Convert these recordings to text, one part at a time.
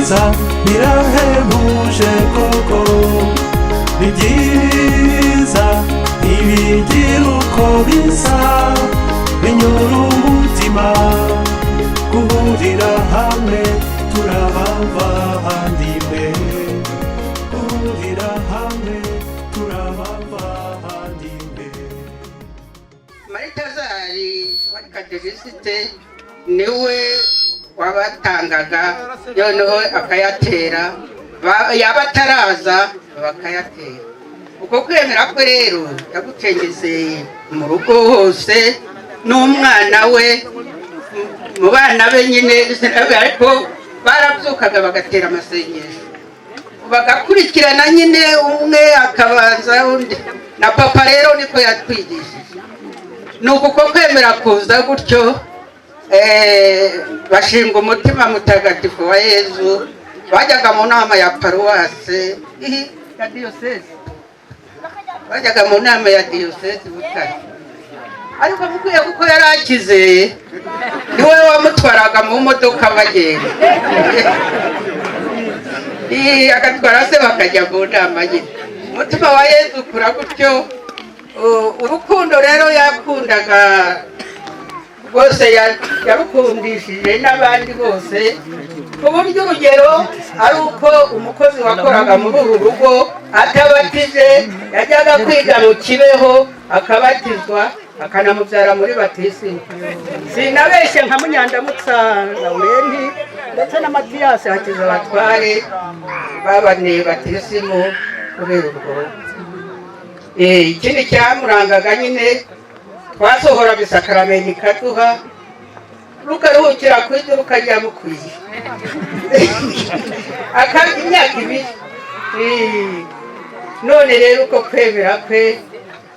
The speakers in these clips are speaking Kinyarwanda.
Byiza birahebuje koko, ni byiza, ntibigira uko bisa, binyura umutima guhurira hamwe turabavandimwe, guhurira hamwe turabavandimwe. Maritazari wari katekisite niwe wabatangaga, noneho akayatera. Yaba ataraza bakayatera. Uko kwemera kwe rero yagucengeze mu rugo hose n'umwana we, mu bana be nyine, ariko barabyukaga bagatera amasengesho, bagakurikirana nyine, umwe akabanza undi. Na papa rero niko yatwigishije. Ni uko kwemera kuza gutyo, bashinga umutima mutagatifu wa Yezu. Bajyaga mu nama ya paruwase, ya diyoseze, bajyaga mu nama ya diyoseze Butare. Ariko mukwiye, kuko yari akize, niwe wamutwaraga mu modoka bagenda. Agatwara se, bakajya mu nama nyine. Umutima wa Yezu ukura gutyo. Urukundo rero yakundaga rwose yarukundishije n'abandi bose, ku buryo urugero ari uko umukozi wakoraga muri uru rugo atabatije yajyaga kwiga mu Kibeho akabatizwa, akanamubyara muri batisimu. Sinabeshye nka Munyandamutsa Laurenti ndetse na Matiyasi Hakizabatware babaniye batisimu kubera urwo rugo. Ikindi cyamurangaga nyine, twasohoraga isakaramento ikaduha, rukaruhukira ku iduka rya Mukwiye imyaka 2. None rero uko kwemera kwe,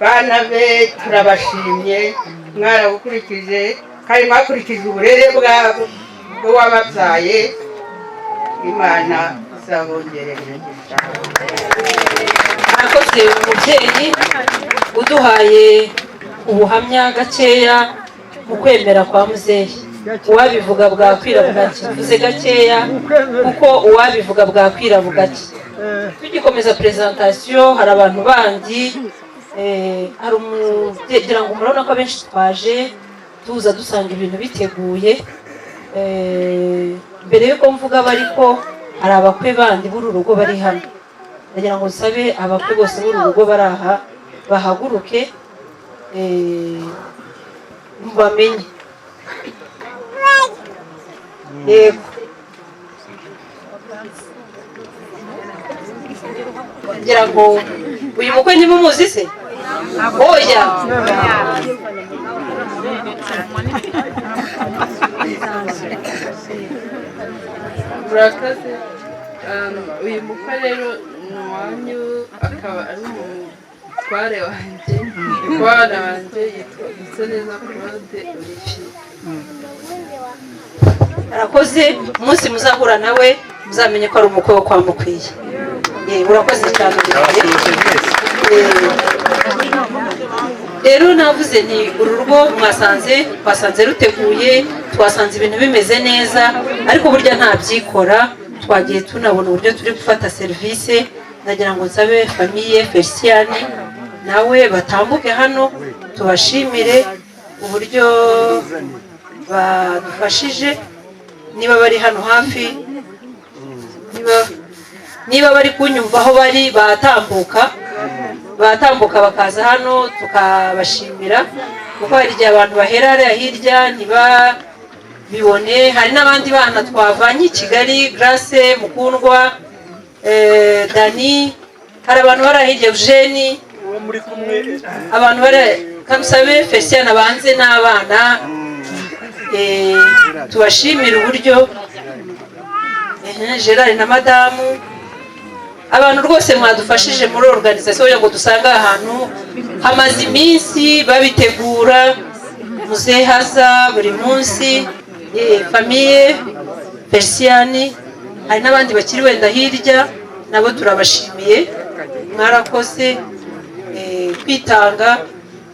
bana be, turabashimye, mwarabukurikije kandi mwakurikije uburere bw'uwababyaye. Imana izabongerera imigisha. Murakoze, umubyeyi uduhaye ubuhamya gakeya mu kwemera kwa muzehe. Uwabivuga bwakwira bugacya. Mvuze gakeya kuko uwabivuga bwakwira bugacya. Tugikomeza présentation, hari abantu bandi, hari umubyeyi, ngira ngo murabona ko abenshi twaje tuza dusanga ibintu biteguye. Mbere yuko mvuga, ariko hari abakwe bandi b'uru rugo bari hano. Ndagira ngo nsabe abakwe bose b'uru rugo bari aha bahaguruke, bamenye. Yego, ngira ngo uyu mukwe ntimumuzi se? Oya. Murakoze. Uyu mukwe rero ni uwanyu, akaba ari umutware wanjye, umwana wanjye yitwa Neza Claude Olivier. Arakoze. Umunsi muzahura nawe muzamenye ko ari umukwe wo kwa Mukwiye. Urakoze cyane, Olivier. Rero navuze nti uru rugo mwasanze, twasanze ruteguye, twasanze ibintu bimeze neza, ariko burya nta byikora. Twagiye tunabona uburyo turi gufata serivisi. Ndagira ngo nsabe famille Feliciane nawe batambuke hano, tubashimire uburyo badufashije. Niba bari hano hafi, niba bari kunyumva aho bari, batambuka bakaza hano tukabashimira, kuko hari igihe abantu bahera hariya hirya ntibabibone. Hari n'abandi bana twavanye i Kigali, Grace Mukundwa, Dani, hari abantu bari hirya, Eugene, abantu bari. Kamusabe Felicien abanze n'abana, tubashimire uburyo, Gerard na madamu, abantu rwose mwadufashije muri organisation kugira ngo dusange ahantu hamaze iminsi babitegura, muzehaza buri munsi. Famille Felicien, hari n'abandi bakiri wenda hirya, nabo turabashimiye, mwarakoze kwitanga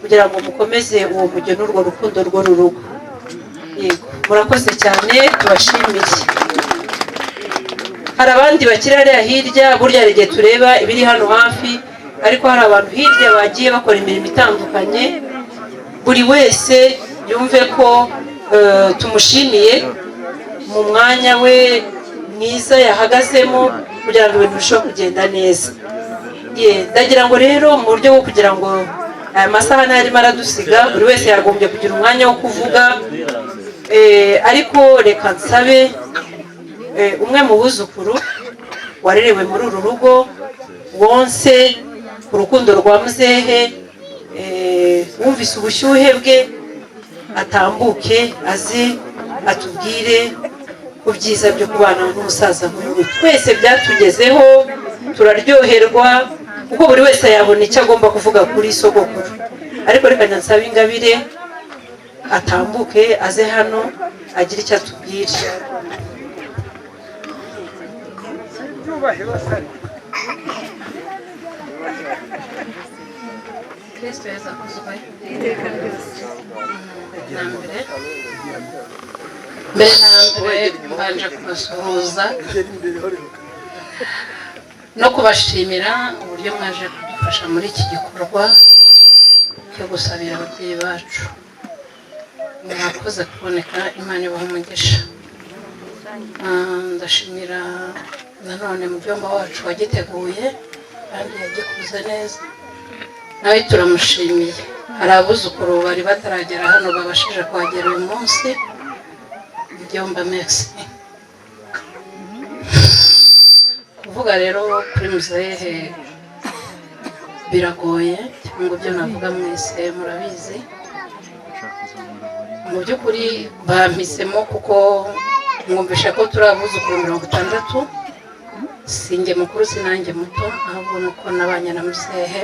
kugira ngo mukomeze uwo mujyo n'urwo rukundo rw'uru rugo. Yego, murakoze cyane, tubashimiye. Hari abandi bakiri hariya hirya, burya hari igihe tureba ibiri hano hafi, ariko hari abantu hirya bagiye bakora imirimo itandukanye. Buri wese yumve ko tumushimiye mu mwanya we mwiza yahagazemo kugira ngo ibintu birusheho kugenda neza. Ndagira ngo rero mu buryo bwo kugira ngo aya masaha n'arimo aradusiga, buri wese yagombye kugira umwanya wo kuvuga, ariko reka nsabe umwe mu buzukuru warerewe muri uru rugo, wonse ku rukundo rwa muzehe, wumvise ubushyuhe bwe, atambuke aze atubwire ku byiza byo kubana n'umusaza nk'uyu. Twese byatugezeho turaryoherwa, kuko buri wese yabona icyo agomba kuvuga kuri sogokuru. Ariko reka nsabe Ingabire atambuke aze hano agire icyo atubwira. Kristo yezu akuzwe. Mbere na mbere mbanje kubasuhuza no kubashimira uburyo mwaje kudufasha muri iki gikorwa cyo gusabira ababyeyi bacu. Mwakoze kuboneka, Imana ibaha umugisha. Ndashimira nanone mubyomba wacu wagiteguye kandi yagikuze neza, nawe turamushimiye. Hari abuzukuru bari bataragera hano babashije kuhagera uyu munsi. Mubyomba merci. Kuvuga rero kuri muzehe biragoye, cyangwa ibyo navuga mwese murabizi. Mu by'ukuri bampisemo kuko mwumvishe ko turi abuzukuru 60, sinjye mukuru sinanjye muto, ahubwo nuko nabanye na muzehe,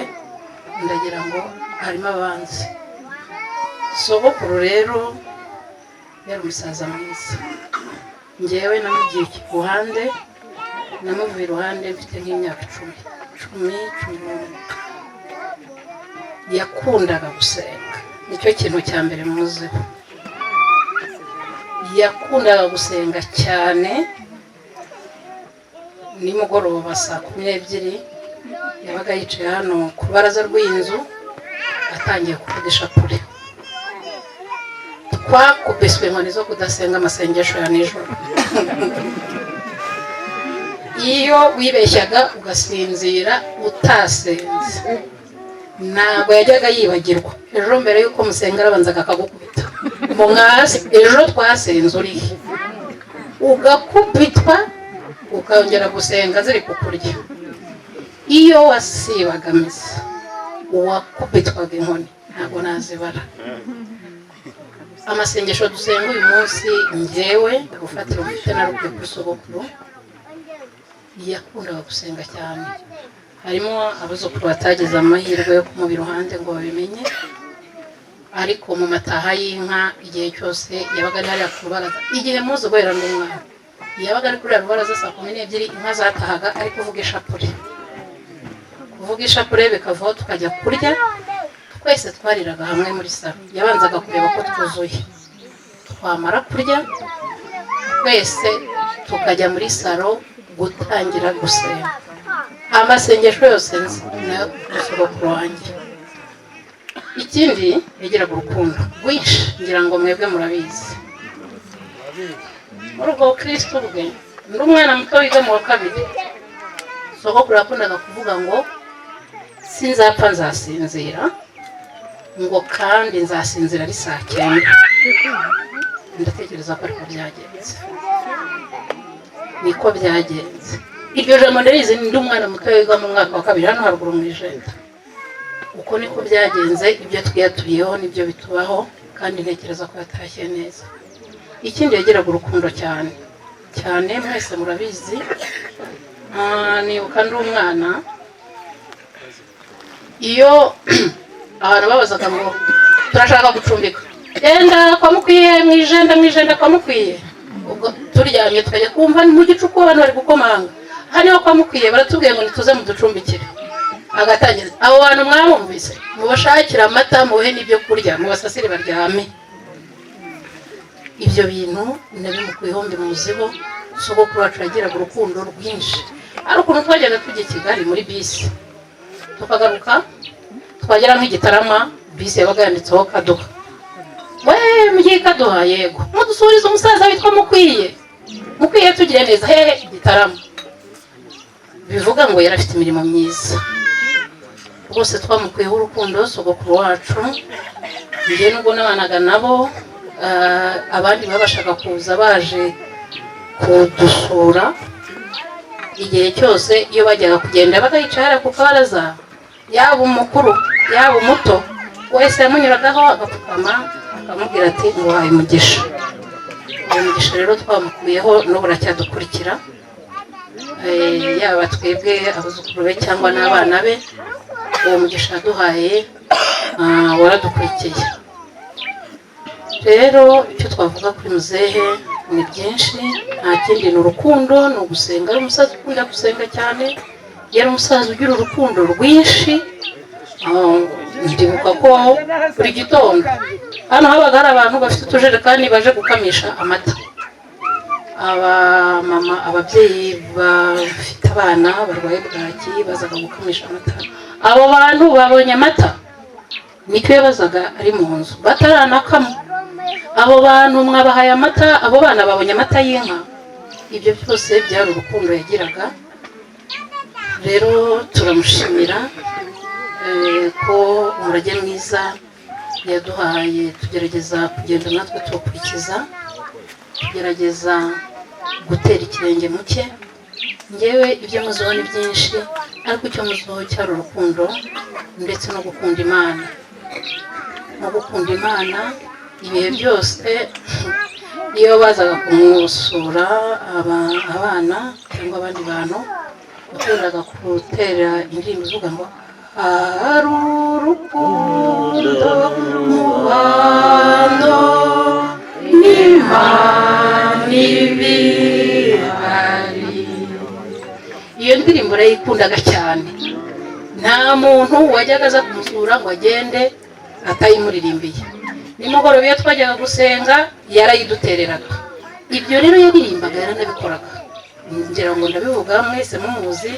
ndagira ngo harimo abanzi. Sogokuru rero yari umusaza mwiza, ngewe namugiye iruhande, namuvuye iruhande mfite nk'imyaka 10, 10, 11. Yakundaga gusenga, nicyo kintu cya mbere muziho. Yakundaga gusenga cyane. Nimugoroba saa 12 yabaga yicaye hano ku rubaraza rw'inzu atangiye kuvuga ishapule. Twakubiswe inkoni zo kudasenga amasengesho ya nijoro. Iyo wibeshyaga ugasinzira utasenze, ntabwo yajyaga yibagirwa. Ejo mbere y'uko musenga arabanzaga akagukubita, ejo twasenze urihe, ugakubitwa ukongera gusenga ziri kukurya. Iyo wasibaga misa uwakubitwaga inkoni ntabwo nazibara. Amasengesho dusenga uyu munsi, ngewe gufatira umutwe narubwiye kuri sogokuru, yakundaga gusenga cyane. Harimo abuzukuru batagize amahirwe yo kumuba iruhande ngo babimenye, ariko mu mataha y'inka igihe cyose yabaga ari hariya ku rubaraza. Igihe muzi guhera n'umwana yabaga ari kuri rubaraza saa 12, inka zatahaga ari kuvuga ishapule. Kuvuga ishapule bikavaho tukajya kurya, twese twariraga hamwe muri salo. Yabanzaga kureba ko twuzuye, twamara kurya twese tukajya muri salo gutangira gusenga. Amasengesho yose nzi nayo sogokuru wanjye. Ikindi yagiraga urukundo rwinshi, ngira ngo mwebwe murabizi. Muri ubwo bukristo bwe, ndi umwana muto wiga mu wa 2, sogokuru yakundaga kuvuga ngo sinzapfa nzasinzira, ngo kandi nzasinzira ari saa 9. Ndatekereza ko ariko byagenze, niko byagenze. Iryo jambo ndarizi, ndi umwana muto wiga mu mwaka wa 2 hano haruguru mu Ijenda. Uko niko byagenze, ibyo twiyaturiyeho nibyo bitubaho, kandi ntekereza ko yatashye neza. Ikindi yagiraga urukundo cyane cyane, mwese murabizi. Nibuka ndi umwana, iyo abantu babazaga ngo turashaka gucumbika, genda kwa Mukwiye mu Ijenda, mu Ijenda kwa Mukwiye. Ubwo turyamye tukajya kumva mu gicuku abantu bari gukomanga, hano kwa Mukwiye baratubwiye ngo nituze muducumbikire. Agatangira, abo bantu mwabumvise, mubashakire amata, mubahe n'ibyo kurya, mubasasire baryame. Ibyo bintu nabimukuyeho mbimuziho. Sogokuru wacu yagiraga urukundo rwinshi. Ari ukuntu twajyaga tujya i Kigali muri bisi, tukagaruka twagera nk'igitarama, bisi yabaga yanditseho Kaduha. We mugiye Kaduha? Yego. Mudusuhurize umusaza witwa Mukwiye. Mukwiye tugire neza. Hehe? Igitarama. Bivuga ngo yari afite imirimo myiza rwose. Twamukuyeho urukundo sogokuru wacu. Njye nubwo nabanaga nabo, abandi babashaga kuza baje kudusura, igihe cyose iyo bajyaga kugenda bakayicara ku kabaraza, yaba umukuru yaba umuto wese yamunyuragaho agapfukama akamubwira ati: "Nguhaye umugisha." Uwo mugisha rero twamukuyeho, n'ubu uracyadukurikira. Yaba twebwe abuzukuru be cyangwa n'abana be, uwo mugisha yaduhaye waradukurikiye. Rero icyo twavuga kuri muzehe ni byinshi, nta kindi, ni urukundo, ni ugusenga. Ari umusaza ukunda gusenga cyane, yari umusaza ugira urukundo rwinshi. Ndibuka ko buri gitondo hano habaga hari abantu bafite utujerekani baje gukamisha amata, abamama, ababyeyi bafite abana barwaye bwaki bazaga gukamisha amata. Abo bantu babonye amata? Nicyo yabazaga ari mu nzu bataranakama. Abo bantu mwabahaye amata? Abo bana babonye amata y'inka? Ibyo byose byari urukundo yagiraga. Rero turamushimira ko umurage mwiza yaduhaye tugerageza kugenda natwe tuwukurikiza, tugerageza gutera ikirenge mu cye. Ngewe ibyo muziho ni byinshi, ariko icyo muziho cyari urukundo ndetse no gukunda Imana, no gukunda Imana ibihe byose. Iyo bazaga kumusura abana cyangwa abandi bantu, yakundaga gutera indirimbo ivuga ngo: "Hari urukundo mu bantu n'Imana ibihari." Iyo ndirimbo yayikundaga cyane. Nta muntu wajyaga aza kumusura ngo agende atayimuririmbiye. Nimugoroba iyo twajyaga gusenga yarayidutereraga. Ibyo rero yaririmbaga yaranabikoraga. Ngira ngo ndabivuga mwese mumuzi.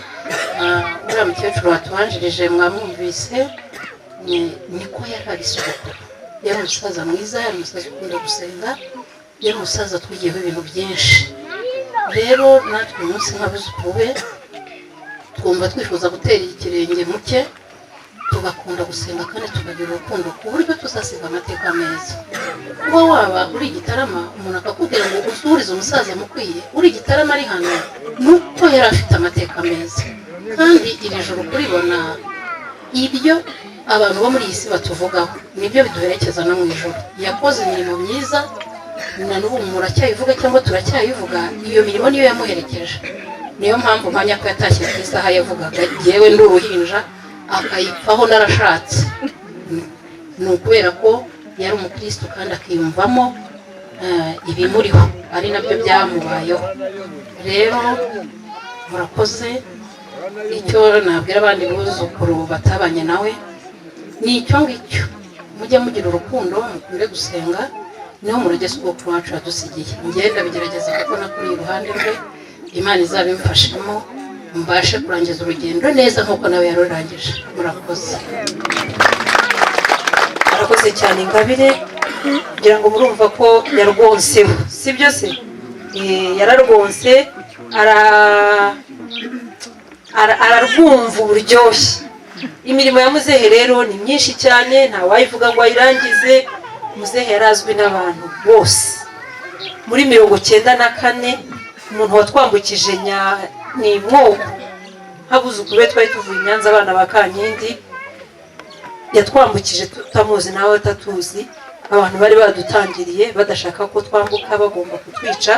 Uriya mukecuru watubanjirije mwamwumvise, niko yari ari sogokuru. Yari umusaza mwiza, yari umusaza ukunda gusenga, yari umusaza twigiyeho ibintu byinshi. Rero natwe uyu munsi nk'abuzukuru be twumva twifuza gutera ikirenge mu cye, tugakunda gusenga kandi tukagira urukundo ku buryo tuzasiga amateka meza. Kuba waba uri Igitarama, umuntu akakubwira ngo usuhurize umusaza Mukwiye uri Igitarama ari hano, nuko yari afite amateka meza. Kandi iri joro kuribona, ibyo abantu bo muri iyi si batuvugaho nibyo biduherekeza no mu ijoro. Yakoze imirimo myiza, na n'ubu muracyayivuga cyangwa turacyayivuga. Iyo mirimo niyo yamuherekeje. Niyo mpamvu mpamya ko yatashye ku isaha yavugaga yewe ndi uruhinja, akayipfaho narashatse. Ni ukubera ko yari umukristo kandi akiyumvamo ibimuriho, ari nabyo byamubayeho. Rero murakoze. Icyo nabwira abandi buzukuru batabanye nawe ni icyo ngicyo: mujye mugira urukundo, mukunde gusenga, niho murage sogokuru wacu yadusigiye. Ngenda bigerageza kuko nakuriye iruhande rwe. Imana izabimfashemo mbashe kurangiza urugendo neza nk'uko nawe yarurangije. Murakoze. Arakoze cyane Ingabire. Kugira ngo murumva ko yarwonseho, si byo se? Yararwonse, ararwumva uburyoshye. Imirimo ya muzehe rero ni myinshi cyane, ntawayivuga ngo ayirangize. Muzehe yarazwi n'abantu bose. Muri 94 umuntu watwambukije ni Mwoko, nk'abuzukuru be twari tuvuye i Nyanza, abana ba Kankindi. Yatwambukije tutamuzi nawe atatuzi. Abantu bari badutangiriye badashaka ko twambuka, bagomba kutwica.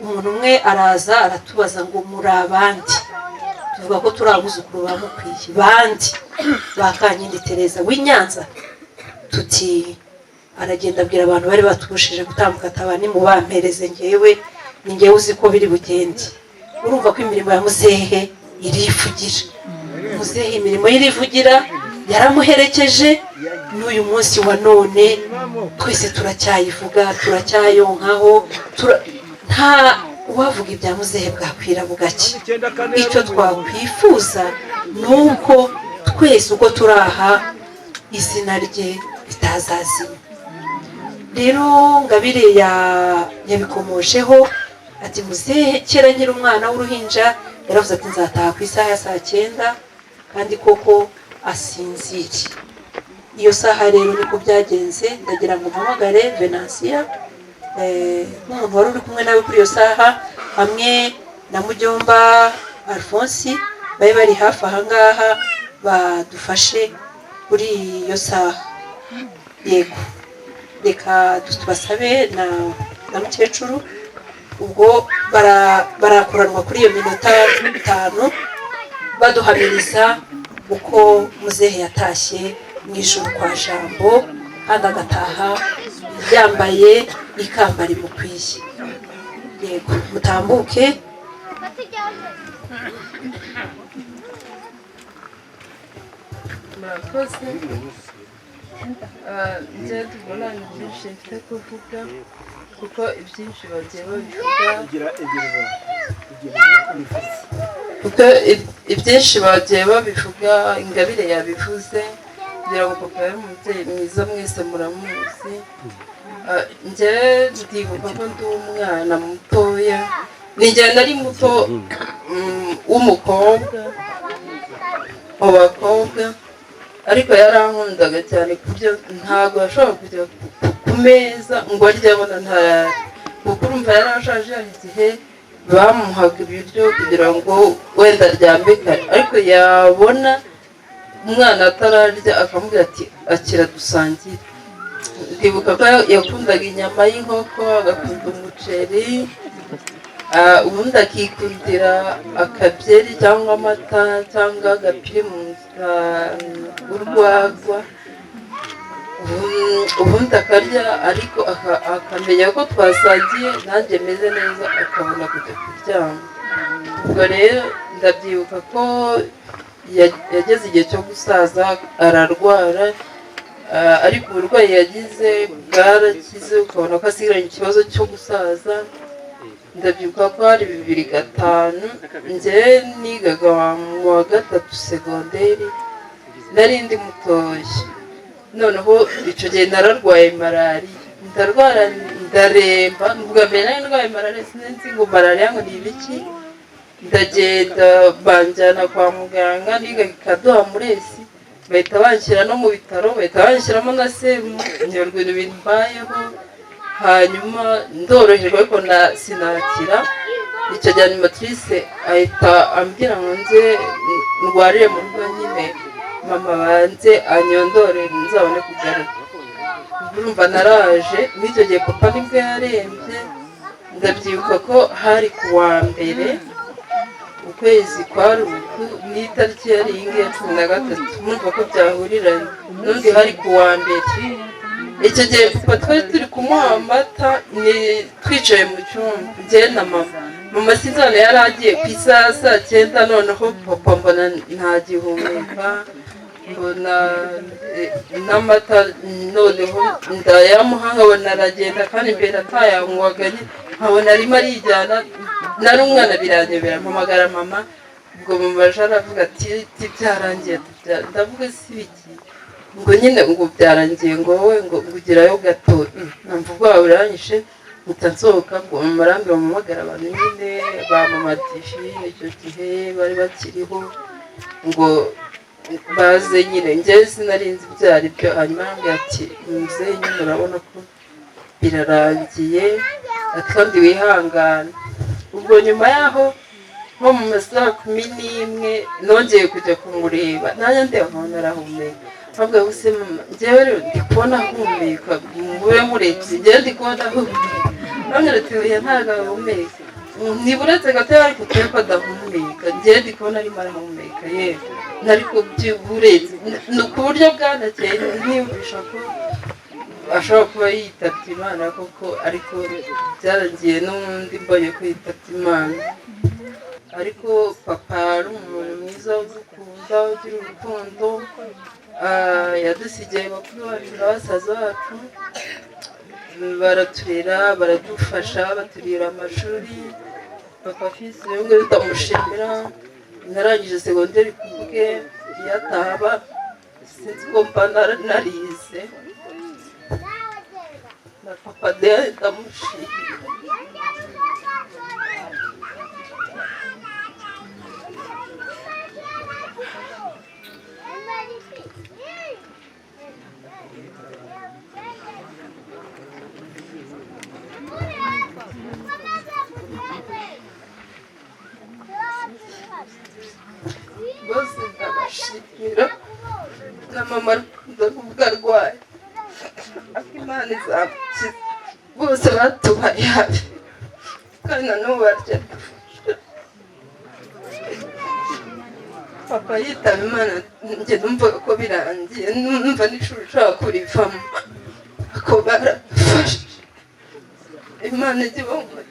Umuntu umwe araza aratubaza ngo: "Muri abandi?" Tuvuga ko turi abuzukuru ba Mukwiye. Bandi ba Kankindi Tereza w'i Nyanza? Tuti. Aragenda abwira abantu bari batubushije gutambuka, ataba nimubampereze, ngewe ni ngewe uzi ko biri bugende. Urumva ko imirimo ya muzehe irivugira. Muzehe imirimo ye irivugira, yaramuherekeje n'uyu munsi wa none twese turacyayivuga, turacyayonkaho. Nta Uwavuga ibya muzehe bwakwira bugake. Icyo twakwifuza ni uko twese uko turi aha izina rye ritazazima. Rero Ngabire yabikomojeho ati muzehe kera nkiri umwana w'uruhinja yaravuze ati nzataha ku isaha ya saa 9, kandi koko asinzire. Iyo saha rero niko byagenze. Ndagira ngo mpamagare Venansiya nk'umuntu wari uri kumwe nawe kuri iyo saha, hamwe na Mujyomba Alphonse, bari bari hafi aha ngaha, badufashe kuri iyo saha. Yego, reka tubasabe na mukecuru, ubwo barakuranwa kuri iyo minota 5 baduhamiriza uko muzehe yatashye mu ijuru kwa Jambo, kandi agataha yambaye ikamba rimukwiye. Yego, mutambuke. Murakoze. Njye tubona ni byinshi mfite kuvuga, kuko ibyinshi bagiye babivuga, kuko ibyinshi bagiye babivuga. Ingabire yabivuze, kugira ngo papa yari umubyeyi mwiza, mwese muramuzi. Njye ndibuka ko ndi umwana mutoya, ni njye nari muto w'umukobwa mu bakobwa, ariko yarankundaga cyane ku buryo ntabwo yashobora kujya ku meza ngo arye abona ntarari, kuko urumva yarashaje. Hari igihe bamuhaga ibiryo kugira ngo wenda aryame kare, ariko yabona umwana atararya akamubwira ati akira dusangire. Ndibuka ko yakundaga inyama y'inkoko, agakunda umuceri, ubundi akikundira akabyeri cyangwa amata cyangwa agapirimusi urwagwa, ubundi akarya, ariko akamenya ko twasangiye nanjye meze neza, akabona kujya kuryama. Ubwo rero ndabyibuka ko yageze igihe cyo gusaza ararwara, ariko uburwayi yagize bwarakize, ukabona ko asigaranye ikibazo cyo gusaza. Ndabyibuka ko hari 2005, njye nigaga mu wa 3 segonderi, nari ndi mutoya. Noneho icyo gihe nararwaye malariya, ndarwara ndaremba. Ubwa mbere nari ndwaye malariya, sinzi ngo malariya ngo ni ibiki. Ndagenda banjyana kwa muganga, nigaga i Kaduha Muresi, bahita banshyira no mu bitaro, bahita banshyiramo na serumu, nyoberwa ibintu bimbayeho. Hanyuma ndoroherwa ariko sinakira. Icyo gihe animatrice ahita ambwira ngo nze ndwarire mu rugo nyine, mama banze anyondore nzabone kugaruka. Urumva naraje n'icyo gihe papa nibwo yarembye. Ndabyibuka ko hari ku wa mbere, ukwezi kwari uku, n'itariki yari iyi ngiyi ya 13, murumva ko byahuriranye n'undi hari ku wa mbere. Icyo gihe papa twari turi kumuha amata, ni twicaye mu cyumba njye na mama. Mama sinzana yari agiye ku isaha saa 9, noneho papa mbona ntagihumeka, mbona n'amata noneho ndayamuha, nkabona aragenda, kandi mbere atayanywaga, nkabona arimo arijyana. Nari umwana biranyobera, mpamagara mama. Ubwo mama aje aravuga ati byarangiye, ndavuga si biki, ngo nyine ngo byarangiye, ngo wowe ngo ugerayo gato. Numva ubwoba buranyishe, mpita nsohoka. Ngo mama arambi bamuhamagara abantu nyine ba mama Divine, icyo gihe bari bakiriho, ngo baze nyine. Njyewe sinari nzi ibyo ari byo. Hanyuma arambwira ati muzehe nyine urabona ko birarangiye, ati kandi wihangane. Ubwo nyuma yaho nko mu masaha 11 nongeye kujya kumureba, nanjye ndeba nkabona arahumeka. Ntabwo se mama, njyewe rero ndi kubona ahumeka, mube muretse, njyewe ndi kubona ahumeka. None ati oya ntabwo ahumeka, ntiburetse gato ariko twe ko adahumeka, njyewe ndi kubona arimo arahumeka, yewe ariko by'uburetse ni ku buryo bwanakeye ntiyumvisha ko ashobora kuba yitabye Imana koko, ariko byarangiye n'ubundi mbonye ko yitabye Imana. Ariko papa ari umuntu mwiza udukunda, ugira urukundo, yadusigiye bakuru bacu na basaza bacu, baraturera, baradufasha, baturira amashuri. Papa Fisi rero nguyu ndamushimira, narangije segonderi ku bwe, iyo ataba sinzi ko mba narize. Na Papa Dea ndamushimira. Bose ndabashimira, na mama Rukundo nubwo arwaye ariko Imana izamukiza. Bose batubaye hafi kandi na n'ubu baracyadufasha. Papa yitaba Imana njye numvaga ko birangiye, numva n'ishuri ushobora kurivamo, ariko baradufashije. Imana ijye ibaha.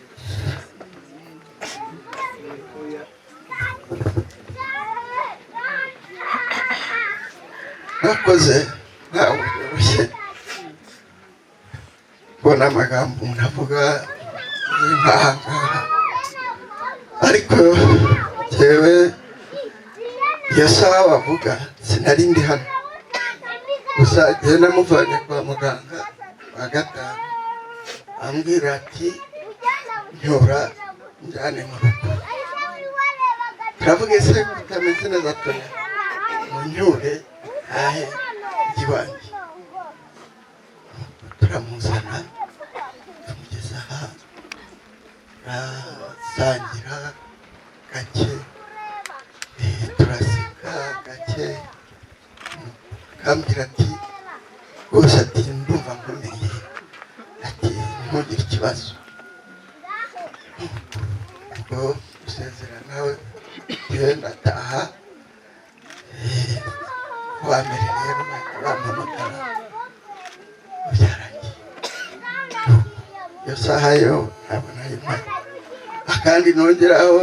Nakoze ntabwo byoroshye kubona amagambo umuntu avuga nk'ahangaha, ariko njyewe iyo saha bavuga sinari ndi hano. Gusa njyewe namuvanye kwa muganga wa gatanu, ambwira ati nyora njyane mu rugo. Turavuga ese kutameze neza, toya munyure ahe iwanjye. Turamuzana tumugeza aha, turasangira gake, turaseka gake. Akambwira ati rwose, ati ndumva nkomeye, ati ntugire ikibazo. Ubwo gusezera nawe njyewe ndataha. Kuwa mbere rero bahita bampamagara byarangiye. Iyo saha yo ntabwo nari mpari. Akandi nongeraho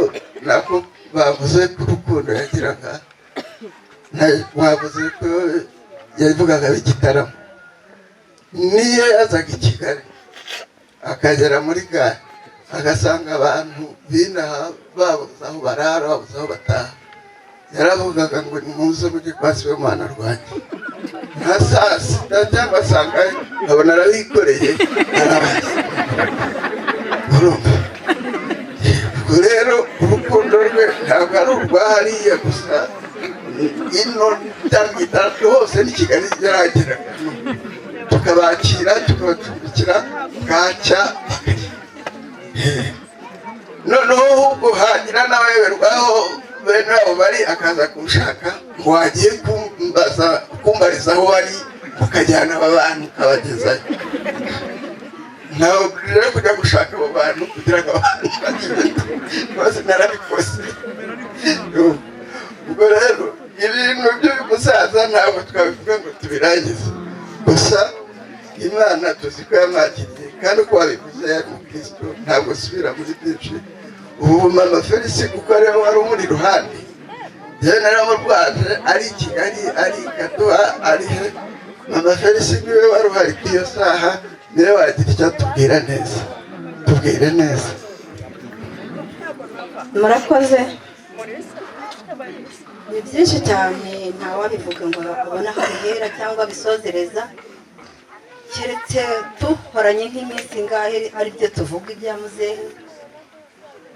nako bavuze ko urukundo yagiraga, bavuze ko yavugaga igitaramo. Niyo yazaga i Kigali akagera muri gare agasanga abantu b'inaha babuze aho barara, babuze aho bataha, yaravugaga ngo nimuze mujye kwa Sibomana rwanjye. Nka saa sita cyangwa saa ngahe nkabona arabikoreye arabaza. Urumva ubwo rero urukundo rwe ntabwo ari urwa hariya gusa, ino cyangwa hose ni Kigali yarageraga, tukabakira tukabacumbikira bwacya. Noneho ahubwo hagira n'abayoberwaho bene abo bari, akaza kumushaka ngo wagiye kumbariza aho bari, ukajyana aba bantu ukabagezayo. Ntabwo rero kujya gushaka abo bantu kugira ngo abantu bagende, rwose narabikoze. Ubwo rero ibintu by'uyu musaza ntabwo twabivuga ngo tubirangize, gusa Imana tuzi ko yamwakiriye kandi uko wabivuze yari umukristo, ntabwo asubira muri byinshi. Ubu mama Felisi kuko ariwe wari umuri iruhande, njyewe naramurwaje ari i Kigali, ari i Kaduha, ari he. Mama Felisi niwe wari uhari kuri iyo saha, niwe wagira icyo atubwira neza. Tubwire neza. Murakoze. Ni byinshi cyane ntawabivuga ngo abone aho bihera cyangwa bisozereza, keretse duhoranye nk'iminsi ingahe aribyo tuvuga ibya muzehe.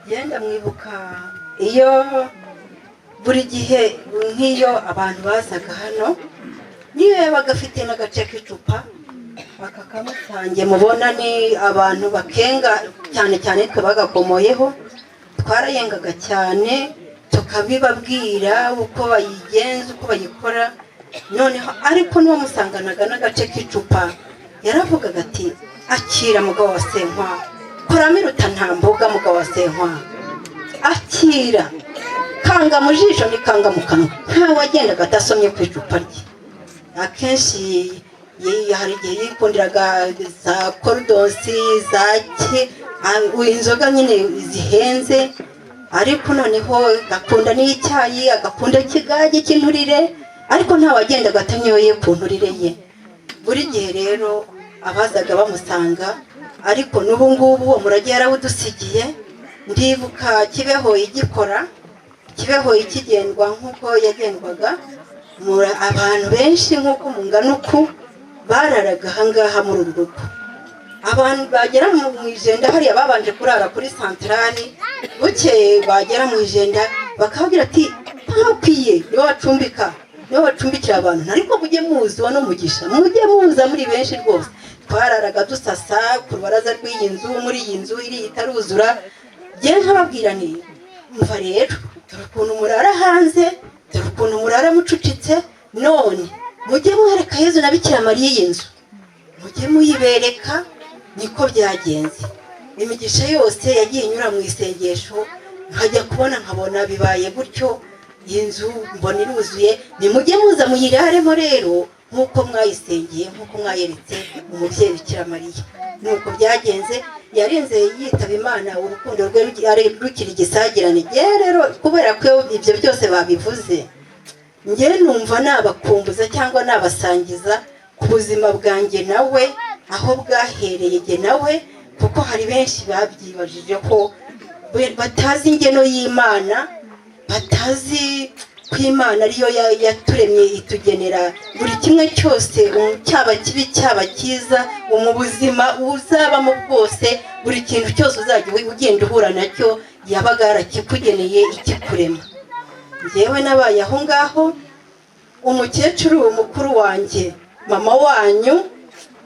Genda mwibuka iyo buri gihe nk'iyo abantu bazaga hano, niyo yabaga afite n'agace k'icupa bakakamusange, mubona ni abantu bakenga cyane cyane twe bagakomoyeho, twarayengaga cyane tukabibabwira uko bayigenza uko bayikora. Noneho ariko n'uwamusanganaga n'agace k'icupa yaravugaga ati akira mugabo wa Senkwa, koramo iruta nta mboga mugabo wa Senkwa, akira kanga mu jisho ni kanga mu kanwa. Ntawe wagendaga adasomye ku icupa rye. Akenshi hari igihe yikundiraga za korudosi za ki inzoga nyine zihenze, ariko noneho agakunda n'icyayi, agakunda ikigage cy'inturire, ariko ntawe wagendaga atanyoye ku nturire ye. Buri gihe rero abazaga bamusanga, ariko n'ubu ngubu uwo murage yarawudusigiye. Ndibuka Kibeho igikora, Kibeho ikigendwa nk'uko yagendwaga, abantu benshi nk'uko mungana uku bararaga ahangaha muri uru rugo. Abantu bagera mu Ijenda hariya babanje kurara kuri santarari, bukeye bagera mu Ijenda bakababwira ati ntakwiye, nibo bacumbika, nibo bacumbikira abantu, ariko mujye muzi wa n'umugisha, mujye muza muri benshi rwose. Twararaga dusasa ku rubaraza rw'iyi nzu, muri iyi nzu iriya itaruzura. Njye nkababwira nti mva rero, dore ukuntu murara hanze, dore ukuntu murara mucucitse, none mujye mwereka Yezu na Bikira Mariya iyi nzu, mujye muyibereka. Niko byagenze. Imigisha yose yagiye inyura mu isengesho, nkajya kubona nkabona bibaye gutyo, iyi nzu mbona iruzuye. Nimujye muza muyiraremo rero nk'uko mwayisengeye, nk'uko mwayeretse umubyeyi Bikira Mariya. Nuko byagenze. Yarinze yitaba Imana urukundo rwe rukiri igisagirane. Rero kubera ko ibyo byose babivuze, njye numva nabakumbuza cyangwa nabasangiza ku buzima bwanjye nawe, aho bwahereye jye nawe, kuko hari benshi babyibajije ko batazi ingeno y'Imana, batazi ko Imana ariyo yaturemye, itugenera buri kimwe cyose, cyaba kibi cyaba cyiza, mu buzima uzabamo bwose, buri kintu cyose uzajya ugenda uhura nacyo yabaga yarakikugeneye ikikurema. Njyewe nabaye aho ngaho. Umukecuru mukuru wanjye, mama wanyu,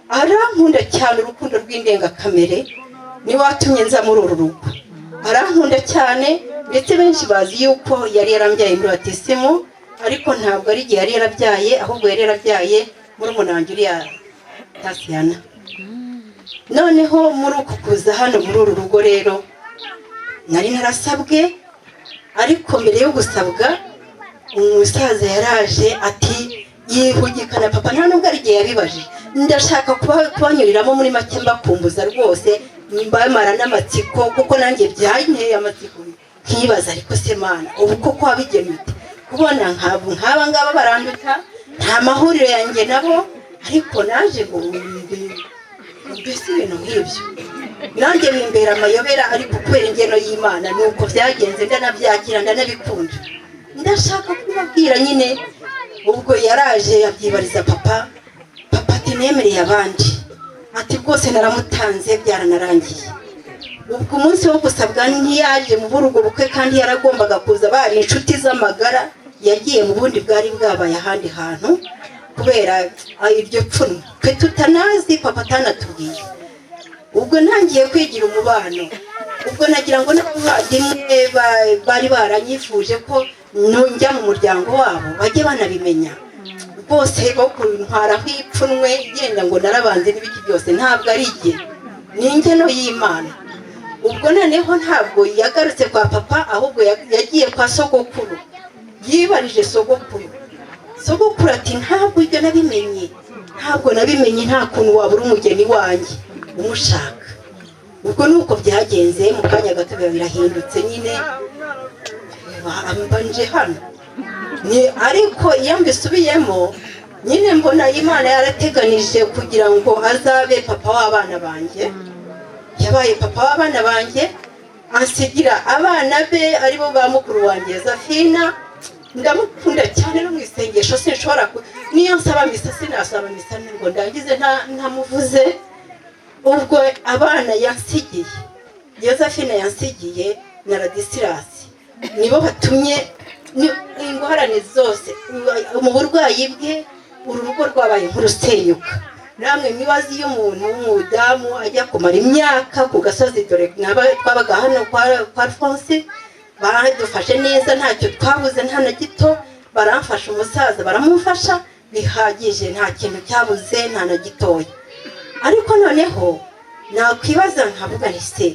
arankunda cyane, urukundo rw'indengakamere, niwe watumye nza muri uru rugo. Arankunda cyane, ndetse benshi bazi yuko yari yarambyaye muri batisimu, ariko ntabwo ari igihe yari yarabyaye, ahubwo yari yarabyaye muri umunange uriya Tasiyana. Noneho muri uku kuza hano muri uru rugo rero, nari narasabwe, ariko mbere yo gusabwa umusaza yaraje ati yihugikana papa, nta nubwo ari igihe yabibajije. Ndashaka kubanyuriramo muri make, mbakumbuza rwose, mbamara n'amatsiko, kuko nanjye byanteye amatsiko nkibaza, ariko se Mana, ubu koko wabigenye ute kubona nk'aba ngaba baranduta, nta mahuriro yanjye nabo, ariko naje ngo mbese ibintu nk'ibyo nanjye bimbera amayobera, ariko kubera ingeno y'Imana nuko byagenze, ndanabyakira, ndanabikunda. Ndashaka kubabwira nyine. Ubwo yaraje yabyibariza papa, papa ati nemereye abandi, ati rwose naramutanze byaranarangiye. Ubwo umunsi wo gusabwa ntiyaje mu burugo bukwe, kandi yaragombaga kuza, bari inshuti z'amagara, yagiye mu bundi bwari bwabaye ahandi hantu kubera iryo pfunwe twe tutanazi, papa atanatubwiye. Ubwo ntangiye kwigira umubano, ubwo nagira ngo n'abavandimwe bari baranyifuje ko njya mu muryango wabo bajye banabimenya rwose, bo kuntwaraho ipfunwe genda ngo narabanze n'ibiki byose, ntabwo ari igihe, ni ingeno y'Imana. Ubwo noneho ntabwo yagarutse kwa papa, ahubwo yagiye kwa sogokuru, yibarije sogokuru. Sogokuru ati ntabwo ibyo nabimenye, ntabwo nabimenye, nta kuntu wabura umugeni wanjye umushaka. Ubwo nuko byagenze, mu kanya gato biba birahindutse nyine, mbanje hano. Ariko iyo mbisubiyemo nyine mbona Imana yarateganije kugira ngo azabe papa w'abana banjye. Yabaye papa w'abana banjye, ansigira abana be aribo ba mukuru wanjye Zafina. Ndamukunda cyane, no mu isengesho sinshobora niyo nsaba misa sinasaba misa ngo ndangize ntamuvuze. Ubwo abana yansigiye, Yozefina yansigiye na Radisirasi, nibo batumye ingorane zose mu burwayi bwe, uru rugo rwabaye nk'urusenyuka. Namwe mwibaze iyo umuntu w'umudamu ajya kumara imyaka ku gasozi, dore twabaga hano kwa Alphonse, badufashe neza, ntacyo twabuze nta na gito, baramfasha, umusaza baramufasha bihagije, nta kintu cyabuze nta na gitoya. Ariko noneho nakwibaza nkavuga nti se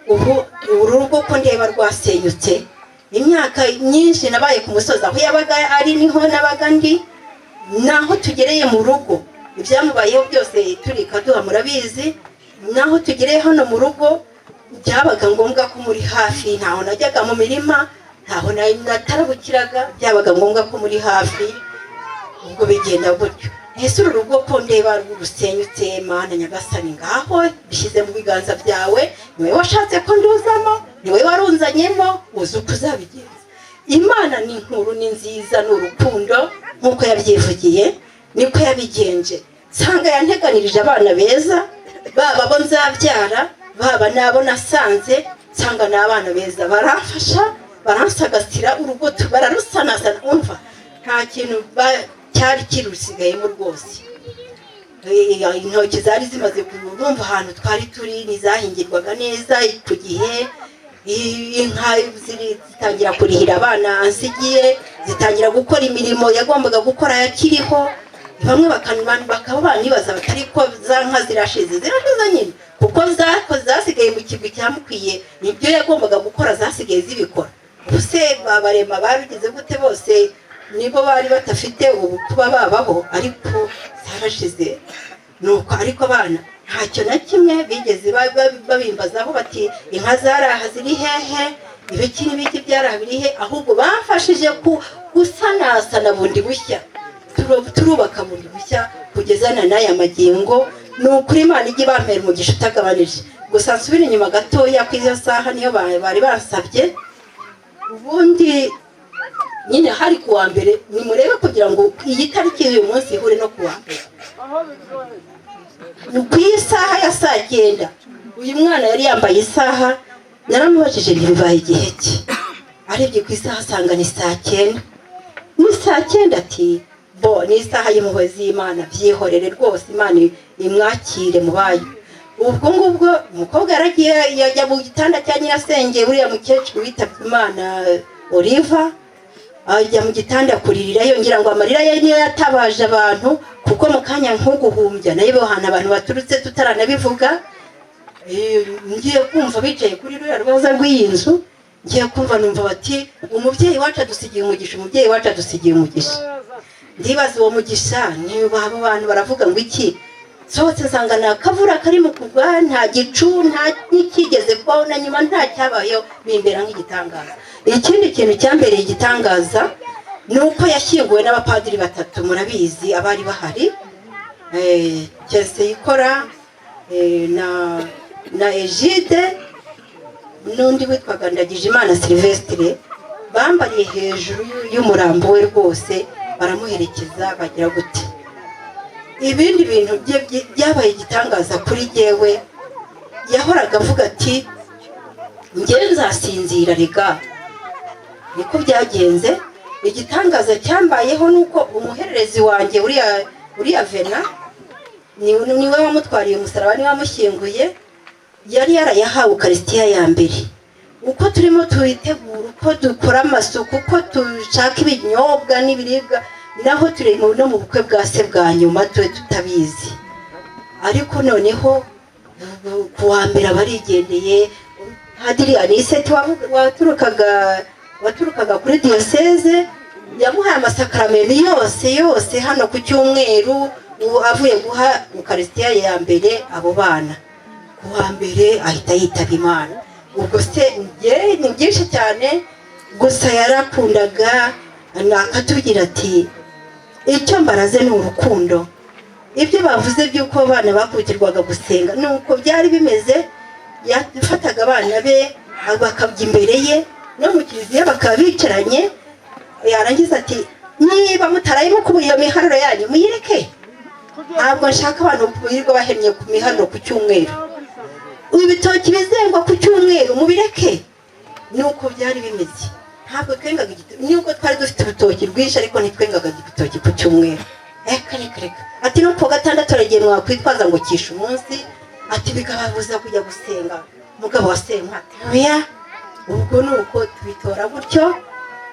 ubu uru rugo ko ndeba rwasenyutse, imyaka myinshi nabaye ku musozi, aho yabaga ari niho nabaga ndi, naho tugereye mu rugo ibyamubayeho byose turi kaduha murabizi, naho tugereye hano mu rugo byabaga ngombwa ko muri hafi, ntaho najyaga mu mirima, ntaho natarabukiraga, byabaga ngombwa ko muri hafi. Ubwo bigenda gutyo, Ese uru rugo ko ndeba rusenyutse, Mana Nyagasani, ngaho bishyize mu biganza byawe, niwe washatse ko nduzamo, niwe warunzanyemo, uzi uko uzabigenza. Imana ni inkuru, ni nziza, ni urukundo, nk'uko yabyivugiye niko yabigenje. Nsanga yanteganirije abana beza, baba abo nzabyara, baba n'abo nasanze, nsanga ni abana beza, baramfasha, baransagasira, urugo bararusanasana, umva nta kintu cyari kirusigayemo rwose. Intoki zari zimaze kurumva ahantu twari turi ntizahingirwaga neza ku gihe, inka zitangira kurihira abana ansigiye, zitangira gukora imirimo yagombaga gukora yakiriho. Bamwe bakaba banibaza batari ko za nka zirashize nyine, kuko zasigaye mu kigwi cyamukwiye, nibyo yagombaga gukora zasigaye zibikora. Ubuse babarema babigize gute bose nibo bari batafite ubu kuba babaho, ariko zarashize. Nuko ariko abana ntacyo na kimwe bigeze babimbazaho bati inka zaraha ziri hehe, ibiki n'ibiki byaraha biri he, ahubwo bamfashije gusanasana bundi bushya, turubaka bundi bushya kugezana n'aya magingo. Ni ukuri Imana ijye ibampera umugisha utagabanije. Gusa nsubire inyuma gatoya ku izo saha niyo bari basabye. Ubundi nyine hari kuwa mbere, nimurebe kugira ngo iyi tariki y'uyu munsi ihure no kuwa mbere. Ku isaha ya saa 9 uyu mwana yari yambaye isaha, naramubajije ntibibaye igihe cye, arebye ku isaha asanga ni saa 9. Ni saa 9 ati bo ni isaha y'impuhwe z'Imana, byihorere rwose, Imana imwakire mu bayo. Ubwo ngubwo umukobwa yaragiye yajya mu gitanda cya nyirasenge, uriya mukecuru witabye Imana Oliva, ajya mu gitanda kuririrayo, ngira ngo amarira ye niyo yatabaje abantu, kuko mu kanya nk'uguhumbya nayo bohana abantu baturutse tutaranabivuga. Ngiye kumva bicaye kuri ruriya rubaza rw'iyi nzu, ngiye kumva numva bati umubyeyi wacu adusigiye umugisha, umubyeyi wacu adusigiye umugisha. Ndibaza uwo mugisha niba abo bantu baravuga ngo iki. Sohotse nsanga nta kavura kari mu kugwa, nta gicu, nta n'ikigeze kubaho na nyuma nta cyabayeho, bimbera nk'igitangaza. Ikindi kintu cyambereye igitangaza ni uko yashyinguwe n'abapadiri batatu, murabizi abari bahari, Cyeseyikora na Egide n'undi witwaga Ndagijimana Silvestre, bambariye hejuru y'umurambo we rwose, baramuherekeza bagira gute. Ibindi bintu byabaye igitangaza kuri jyewe, yahoraga avuga ati njye nzasinzira rega. Niko byagenze. Igitangaza cyambayeho nuko umuhererezi wanjye uriya Vena niwe wamutwariye umusaraba, niwe wamushyinguye, yari yarayahawe Ukarisitiya ya mbere. Uko turimo tuyitegura, uko dukora amasuku, uko dushaka ibinyobwa n'ibiribwa, naho turi no mu bukwe bwa se bwa nyuma twe tutabizi. Ariko noneho kuwa mbere abarigendeye, Padiri Aniseti waturukaga kuri diyoseze yamuhaye amasakaramentu yose yose hano ku cyumweru, avuye guha Ukarisitiya ya mbere abo bana. Kuwa mbere ahita yitaba Imana. Ubwo se ni byinshi cyane, gusa yarakundaga akatubwira ati icyo mbaraze ni urukundo. Ibyo bavuze by'uko abana bakubikirwaga gusenga nuko byari bimeze, yafataga abana be bakabya imbere ye no mu kiliziya bakaba bicaranye, yarangiza ati niba mutarayimo kubura iyo miharuro yanyu muyireke, ntabwo nshaka abantu birirwa bahennye ku miharuro ku cyumweru, ibitoki bizengwa ku cyumweru mubireke. Nuko byari bimeze. Ntabwo twengaga igitoki, nubwo twari dufite urutoki rwinshi, ariko ntitwengaga igitoki ku cyumweru. Reka reka reka. Ati no ku gatandatu aragiye mwakwitwaza ngo kisha umunsi, ati bikababuza kujya gusenga. Umugabo wa Senkata oya. Ubwo nuko tubitora gutyo.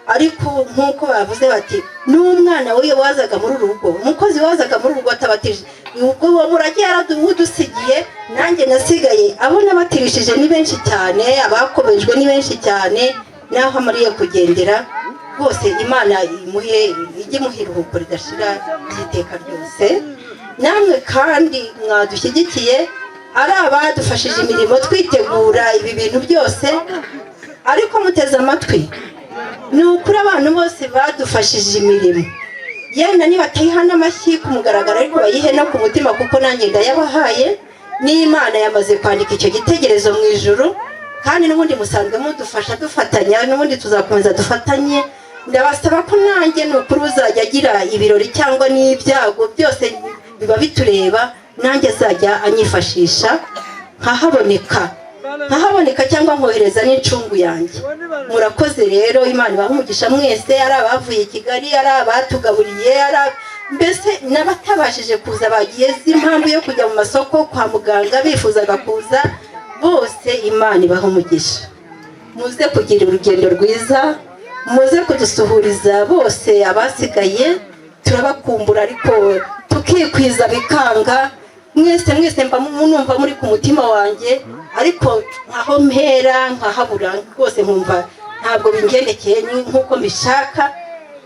Ariko nkuko bavuze bati n'umwana we wazaga muri urugo, umukozi wazaga muri urugo atabatije, ubwo uwo murage yaradusigiye, nanjye nasigaye abo nabatirishije ni benshi cyane, abakomejwe ni benshi cyane, naho amariye kugendera rwose Imana imuhe ijye imuha iruhuko ridashira ry'iteka ryose. Namwe kandi mwadushyigikiye, ari abadufashije imirimo twitegura ibi bintu byose, ariko muteze amatwi, ni ukuri abantu bose badufashije imirimo, Yenda nibatayiha n'amashyi ku mugaragaro, ariko bayihe no ku mutima, kuko nanjye ndayabahaye. N'Imana yamaze kwandika icyo gitekerezo mu ijuru, kandi n'ubundi musanzwe mudufasha dufatanya, n'ubundi tuzakomeza dufatanye. Ndabasaba ko nanjye ni ukuri uzajya agira ibirori cyangwa n'ibyago byose biba bitureba, nanjye azajya anyifashisha nkahaboneka cyangwa nkohereza n'incungu yanjye. Murakoze rero, Imana ibahe umugisha mwese, ari abavuye i Kigali, ari abatugaburiye, ari mbese n'abatabashije kuza bagiye z'impamvu yo kujya mu masoko, kwa muganga, bifuzaga kuza bose, Imana ibahe umugisha. Muze kugira urugendo rwiza, muze kudusuhuriza bose abasigaye, turabakumbura ariko tukikwiza bikanga. Mwese mwese mba numva muri ku mutima wanjye, ariko nkaho mpera nkahabura rwose, nkumva ntabwo bingendekeye nk'uko mbishaka,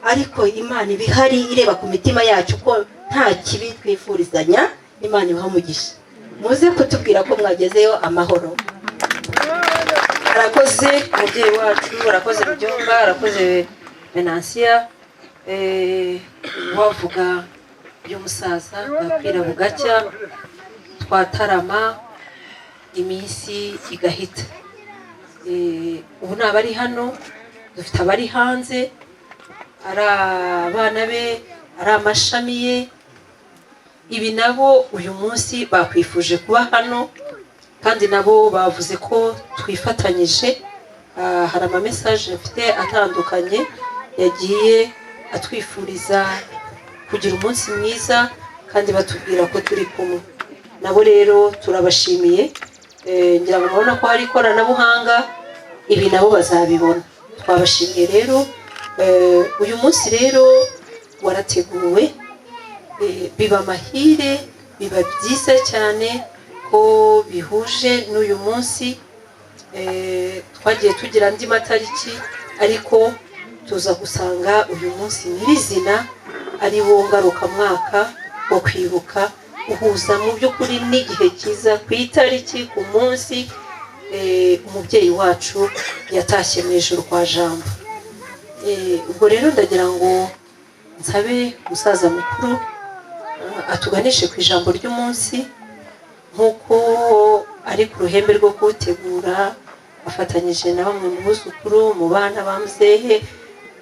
ariko Imana iba ihari ireba ku mitima yacu ko nta kibi twifurizanya. Imana ibahe umugisha, muze kutubwira ko mwagezeyo amahoro. Arakoze umubyeyi wacu, arakoze Rubyumva, arakoze Venansiya. Wavuga by'umusaza bwakwira bugacya, twatarama iminsi igahita. Ubu ni abari hano, dufite abari hanze, ari abana be, ari amashami ye, ibi nabo uyu munsi bakwifuje kuba hano, kandi nabo bavuze ko twifatanyije. Hari ama message mfite atandukanye yagiye atwifuriza kugira umunsi mwiza, kandi batubwira ko turi kumwe nabo. Rero turabashimiye. Ngira ngo murabona ko hari ikoranabuhanga, ibi nabo bazabibona. Twabashimiye rero. Uyu munsi rero warateguwe, biba amahire, biba byiza cyane ko bihuje n'uyu munsi. Twagiye tugira andi matariki, ariko tuza gusanga uyu munsi nyirizina ari wo ngarukamwaka wo kwibuka, uhuza mu by'ukuri n'igihe cyiza, ku itariki, ku munsi umubyeyi wacu yatashye mu ijuru kwa Jambo. Ubwo rero ndagira ngo nsabe umusaza mukuru atuganishe ku ijambo ry'umunsi, nk'uko ari ku ruhembe rwo kuwutegura afatanyije na bamwe mu buzukuru, mu bana ba muzehe,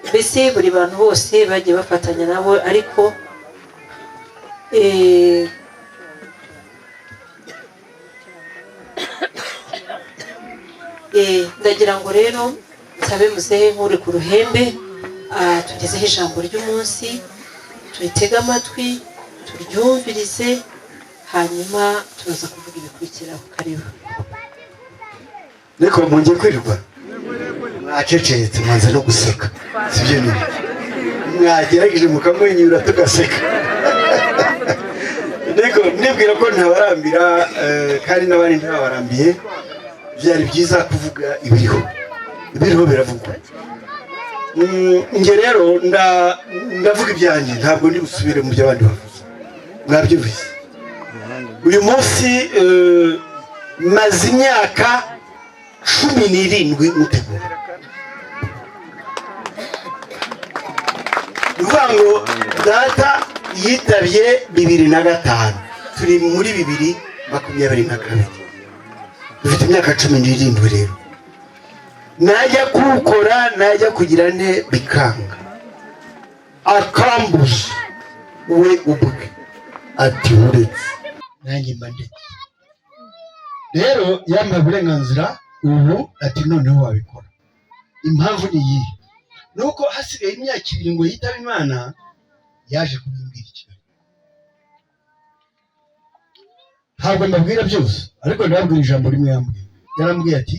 mbese buri bantu bose bagiye bafatanya nabo, ariko ndagira ngo rero nsabe muzehe nk'uri ku ruhembe tugezeho ijambo ry'umunsi, turitege amatwi, turyumvirize, hanyuma turaza kuvuga ibikurikiraho. Karibu. Ariko mwongeye kwirirwa mwacecetse, mwanze no guseka, sibyo? Nyine mwagerageje mukamwenyura tugaseka, ariko nibwira ko ntabarambira, kandi n'abandi ntabarambiye. Byari byiza kuvuga ibiriho, ibiriho biravugwa. Njye rero ndavuga ibyanjye, ntabwo ndi busubire mu byo abandi bavuze, mwabyumvise. Uyu munsi maze imyaka 17 mutegura. Ni ukuvuga ngo data yitabye 2005, turi muri 2022, dufite imyaka 17. Rero najya kuwukora, najya kugira nte, bikanga, akambuza we ubwe ati uretse nanjye mba ndetse. Rero yampaye uburenganzira ubu, ati noneho wabikora. Impamvu ni iyihe? Ni uko hasigaye imyaka 2 ngo yitabe Imana, yaje kubimbwira i Kigali. Ntabwo mbabwira byose, ariko ndababwira ijambo rimwe yambwiye. Yarambwiye ati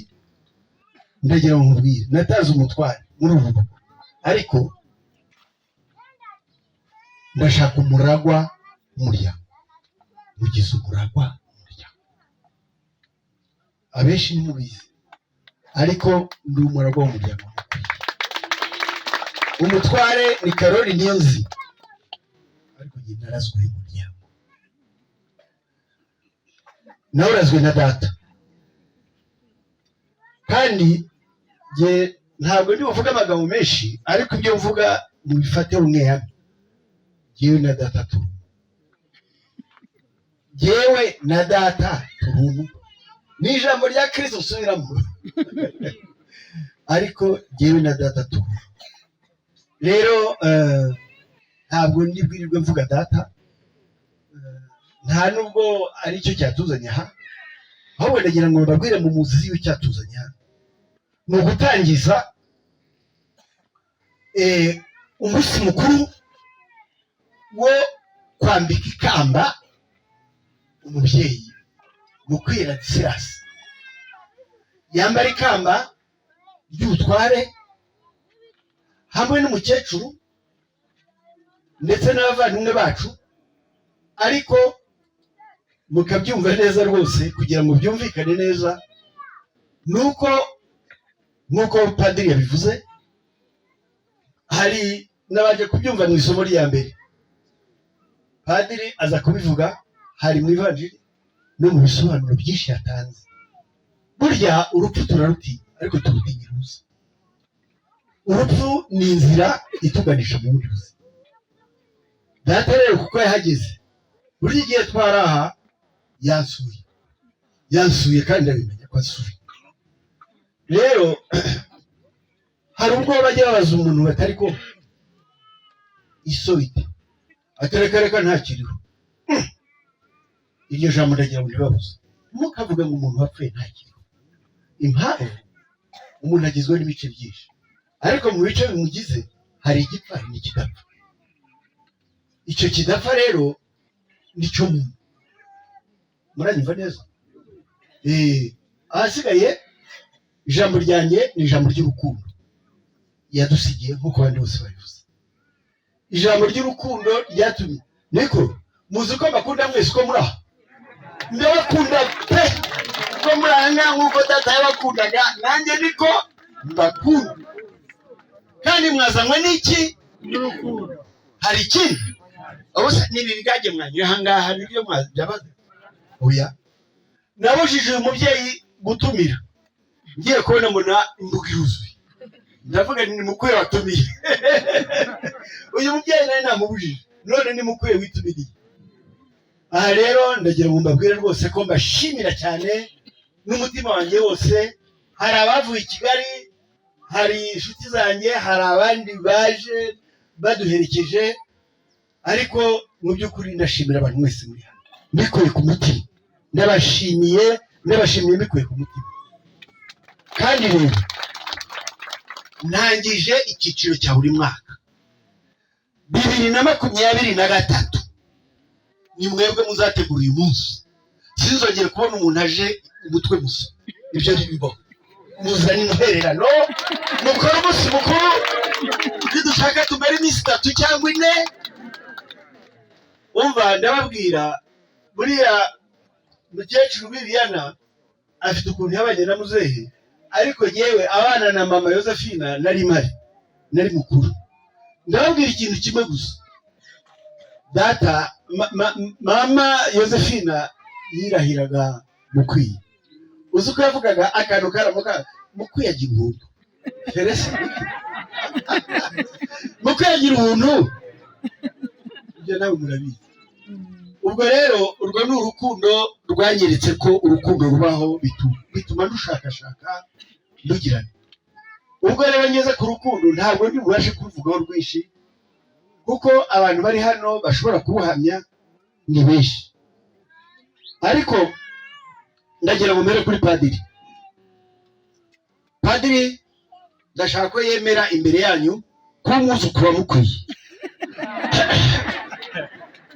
ndagira ngo nkubwire, natanze umutware muri uru rugo, ariko ndashaka umuragwa w'umuryango. Mugize umuragwa w'umuryango, abenshi ntimubizi, ariko ndi umuragwa w'umuryango. Umutware ni Karoli Niyonzi, ariko njye narazwe n'umuryango, nawe urazwe na data. Kandi njye ntabwo ndi buvuge amagambo menshi, ariko ibyo mvuga mubifate umwe hamwe. Jyewe na data turi umwe. Jyewe na data turi umwe, ni ijambo rya Kirisito usubiramo, ariko jyewe na data turi umwe. Rero ntabwo ndibwirirwe mvuga data, nta nubwo aricyo cyatuzanye aha, ahubwo ndagira ngo mbabwire mu muzi w'icyatuzanye hano ni ugutangiza umunsi mukuru wo kwambika ikamba umubyeyi Mukwiye Ladislas, yambara ikamba ry'ubutware hamwe n'umukecuru ndetse n'abavandimwe bacu. Ariko mukabyumva neza rwose, kugira ngo byumvikane neza, nuko nk'uko padiri yabivuze, hari n'abaje kubyumva mu isomo rya mbere, padiri aza kubivuga, hari mu ivanjiri no mu bisobanuro byinshi yatanze. Burya urupfu turarutinya, ariko turutinyira ubusa. Urupfu ni inzira ituganisha mu bundi buzima. Data rero kuko yahageze, burya igihe twari aha yansuye, yansuye kandi ndabimenya ko asuye. Rero hari ubwo bajya babaza umuntu batari ko isobite, atereka reka ntakiriho. Iryo jambo ndagira ngo ntibabuze, mukavuga ngo umuntu wapfuye ntakiriho. Impamvu, umuntu agizwe n'ibice byinshi, ariko mu bice bimugize hari igipfa, hari n'ikidapfa. Icyo kidapfa rero nicyo muntu. Muranyumva neza? Ahasigaye ijambo ryanjye ni ijambo ry'urukundo yadusigiye, nk'uko abandi bose babivuze. Ijambo ry'urukundo ryatumye niko muzi ko mbakunda mwese uko muri aha. Ndabakunda pe, ko muri aha ngaha nk'uko data yabakundaga, nanjye niko mbakunda. Kandi mwazanywe n'iki? Hari ikindi? Ubuse nibi bigage mwanyura aha ngaha nibyo byabaga? Oya, nabujije uyu mubyeyi gutumira, ngiye kubona mbona imbuga iruzuye, ndavuga ni mukwiye watumiye. Uyu mubyeyi nari namubujije, none ni mukwiye witumiriye. Aha rero ndagira ngo mbabwire rwose ko mbashimira cyane n'umutima wanjye wose. Hari abavuye i Kigali, hari inshuti zanjye, hari abandi baje baduherekeje, ariko mu by'ukuri ndashimira abantu mwese muri hano mbikuye ku mutima. Ndabashimiye, ndabashimiye mbikuye ku mutima. Kandi rero ntangije icyiciro cya buri mwaka, 2023, ni mwebwe muzategura uyu munsi. Sinzongere kubona umuntu aje umutwe musa, ibyo ntibibaho. Muzane intererano, mukore umunsi mukuru. Nidushaka tumare iminsi 3 cyangwa 4. Umva, ndababwira, buriya mukecuru Bibiyana afite ukuntu yabanye na muzehe, ariko yewe abana na mama Josephine nari mpari, nari mukuru. Ndababwira ikintu kimwe gusa, data mama Josephine yirahiraga Mukwiye. Uzi uko yavugaga akantu karamuka? Mukwiye agira ubuntu. Feresi Mukwiye agira ubuntu, ibyo nawe murabizi. Ubwo rero urwo ni urukundo rwanyeretse ko urukundo rubaho, bituma ndushakashaka ndugirana. Ubwo rero ngeze ku rukundo, ntabwo ndi bubashe kuruvugaho rwinshi, kuko abantu bari hano bashobora kubuhamya ni benshi, ariko ndagira ngo mbere kuri padiri. Padiri ndashaka ko yemera imbere yanyu ko umwuzukuru wa Mukwiye.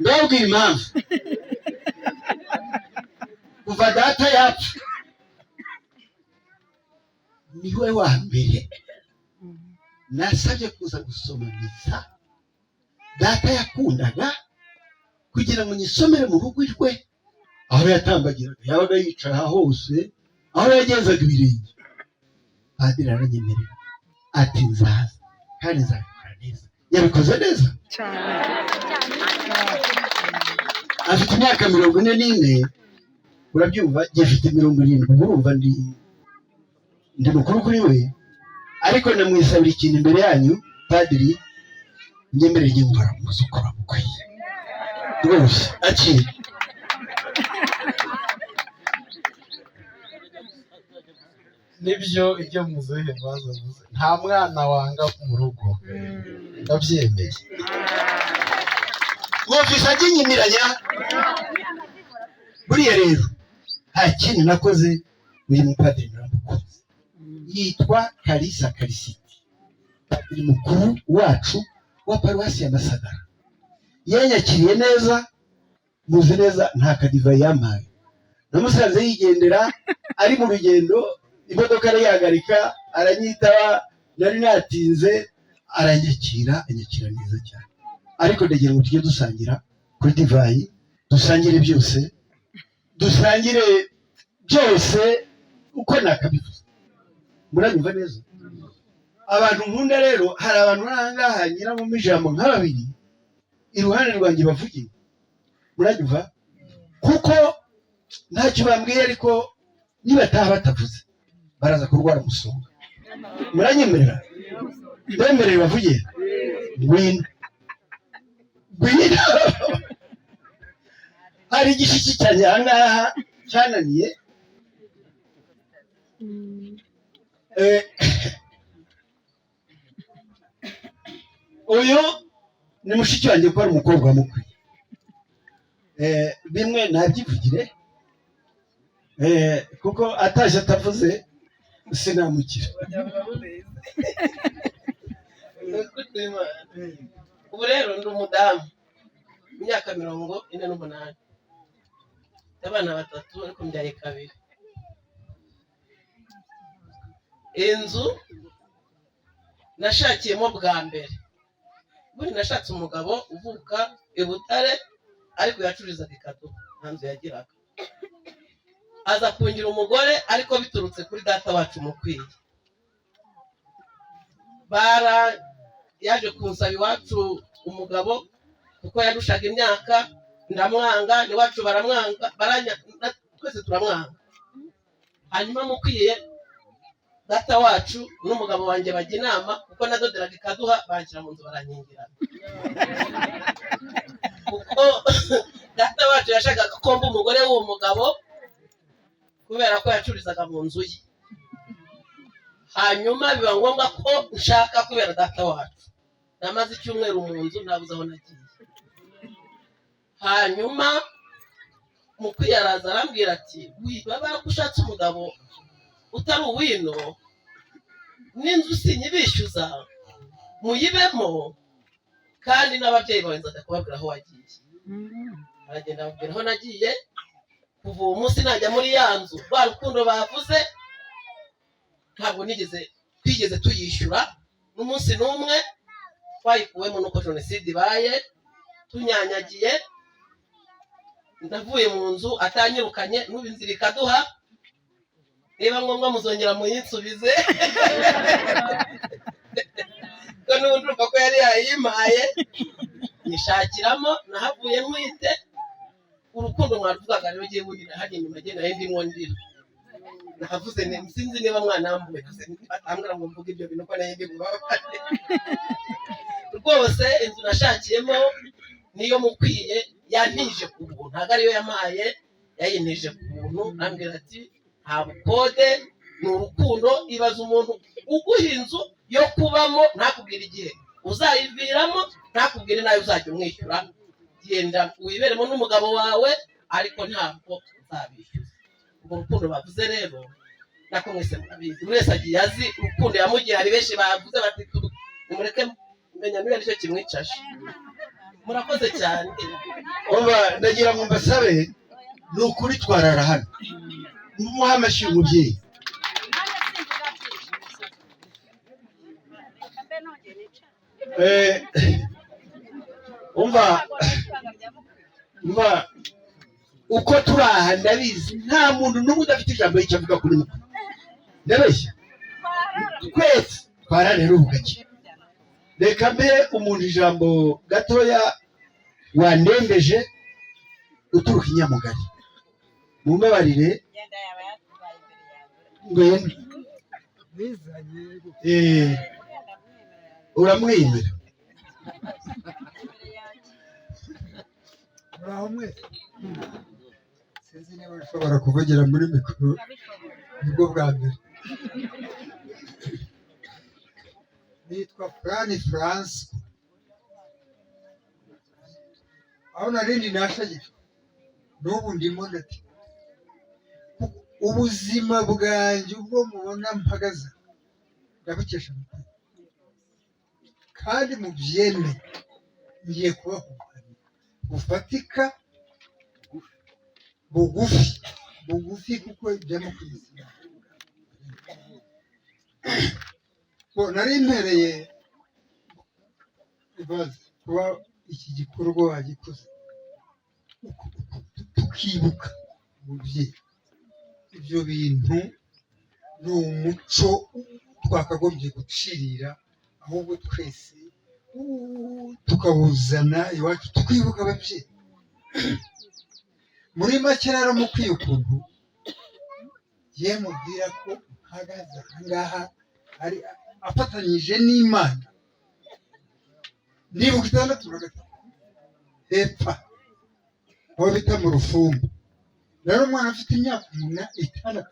Ndababwira impamvu. Kuva data yapfa, niwe wa mbere nasabye kuza gusoma misa data yakundaga, kugira ngo nyisomere mu rugo rwe, aho yatambagiraga, yabaga yicara hose, aho yagenzaga ibirenge. Padiri aranyemerera ati nzaza kandi nzabikora neza. Yabikoze neza. Afite imyaka 44, urabyumva, njye mfite 70, urumva ndi mukuru kuri we. Ariko ndamwisabira ikintu imbere yanyu, padiri. Unyemerere njye nkora umwuzukuru wa Mukwiye rwose, akiri. Nibyo, ibyo muzehe bazavuze, nta mwana wanga mu rugo, ndabyemeye. Mwumvise aginyimiranya. Buriya rero nta kindi nakoze, uyu mupadiri naramukunze, yitwa Kalisa Kalisiti, padiri mukuru wacu wa paruwasi ya Masagara. Yanyakiriye neza, muzi neza, nta kadivayi yampaye. Namusanze yigendera ari mu rugendo, imodoka arayihagarika, aranyitaba, nari natinze, aranyakira, anyakira neza cyane. Ariko ndagira ngo tujye dusangira kuri divayi, dusangire byose, dusangire byose uko nakabivuze. Muranyumva neza? Abantu nkunda rero, hari abantu bari aha ngaha nyiramo ijambo nka babiri iruhande rwanjye bavuge. Muranyumva? Kuko ntacyo bambwiye, ariko nibataha batavuze baraza kurwara umusonga. Muranyemerera? Mbemerere bavuge? Ngwino, ngwino. Hari igishiki cyanjye aha ngaha cyananiye. Uyu ni mushiki wanjye kuko ari umukobwa wa Mukwiye. Bimwe nabyivugire, kuko ataje atavuze sinamukira. Ubu rero ndi umudamu, imyaka 48, abana batatu, ariko mbyaye kabiri. Inzu nashakiyemo bwa mbere, ubundi nashatse umugabo uvuka i Butare, ariko yacururizaga i Kaduha, nta nzu yagiraga. Aza kungira umugore, ariko biturutse kuri data wacu Mukwiye. Bara yaje kunsaba iwacu umugabo, kuko yarushaga imyaka, ndamwanga, n'iwacu baramwanga, twese turamwanga. Hanyuma Mukwiye data wacu n'umugabo wanjye bajya inama, kuko nadoderaga ikaduha, banshyira mu nzu barankingira, kuko data wacu yashakaga ko mba umugore w'uwo mugabo kubera ko yacururizaga mu nzu ye. Hanyuma biba ngombwa ko nshaka kubera data wacu. Namaze icyumweru mu nzu, ntabuze aho nagiye. Hanyuma Mukwiye araza arambwira ati wibaba ko ushatse umugabo utari uwino, n'inzu sinyibishyuza, muyibemo, kandi n'ababyeyi bawe nzajya kubabwira aho wagiye. Aragenda ababwira aho nagiye. Kuva uwo munsi najya muri ya nzu, rwa rukundo bavuze ntabwo nigeze twigeze tuyishyura n'umunsi n'umwe. Twayikuwemo nuko jenoside ibaye, tunyanyagiye. Ndavuye mu nzu atanyirukanye, n'ubu inzira ikaduha. Niba ngombwa muzongera muyinsubize, ko n'ubundi urumva ko yari yayimpaye, nyishakiramo. Nahavuye ntwite. Urukundo mwaruvugaga rero, ugiye wurira hariya inyuma, agenda nari ndimo ndira. Navuze sinzi niba mwanambuye, batambwira ngo mvuge ibyo bintu ko nari ndi bubabare. Rwose inzu nashakiyemo niyo Mukwiye yantije ku buntu, ntabwo ariyo yamaye, yayintije ku buntu. Arambwira ati nta bukode, ni urukundo. Ibaza umuntu uguha inzu yo kubamo, ntakubwire igihe uzayiviramo, ntakubwire nayo uzajya umwishyura. Genda wiberemo n'umugabo wawe, ariko ntabwo uzabishyuza. Urwo rukundo bavuze rero nako mwese murabizi, buri wese agiye azi urukundo yamugiye. Hari benshi bavuze bati nimureke menya niba aricyo kimwicaje. Murakoze cyane. Oba ndagira ngo mbasabe, ni ukuri twarara hano, mumuhe amashyi umubyeyi. Umva, umva uko turi aha, ndabizi nta muntu n'umwe udafite ijambo y'icyo avuga kuri mukuru. Ndabeshya? Twese twararera ubu gake. Reka mbe umuntu ijambo gatoya wandembeje uturuka i Nyamugari, mumbabarire ngwino. Uramwemera? Muraho mwese. Sinzi niba nshobora kuvugira muri mikoro, nibwo bwa mbere. Nitwa Furani Francois. Aho narindi nashagije n'ubu ndimo ndati ubuzima bwanjye ubwo mubona mpagaze ndabukesha mukuru, kandi mubyemeye ngiye kubaha ubuhamya bufatika bugufi bugufi kuko ibya mukuru nari mpereye ibaze kuba iki gikorwa wagikoze tukibuka umubyeyi. Ibyo bintu ni umuco twakagombye gucirira, ahubwo twese tukawuzana iwacu tukibuka ababyeyi. Muri make rero mukwiye ukuntu ye mubwira ko mpagaze aha ngaha ari afatanyije n'Imana. Nibuka 63 hepfo aho bita mu Rufumbu, rero umwana afite imyaka 6.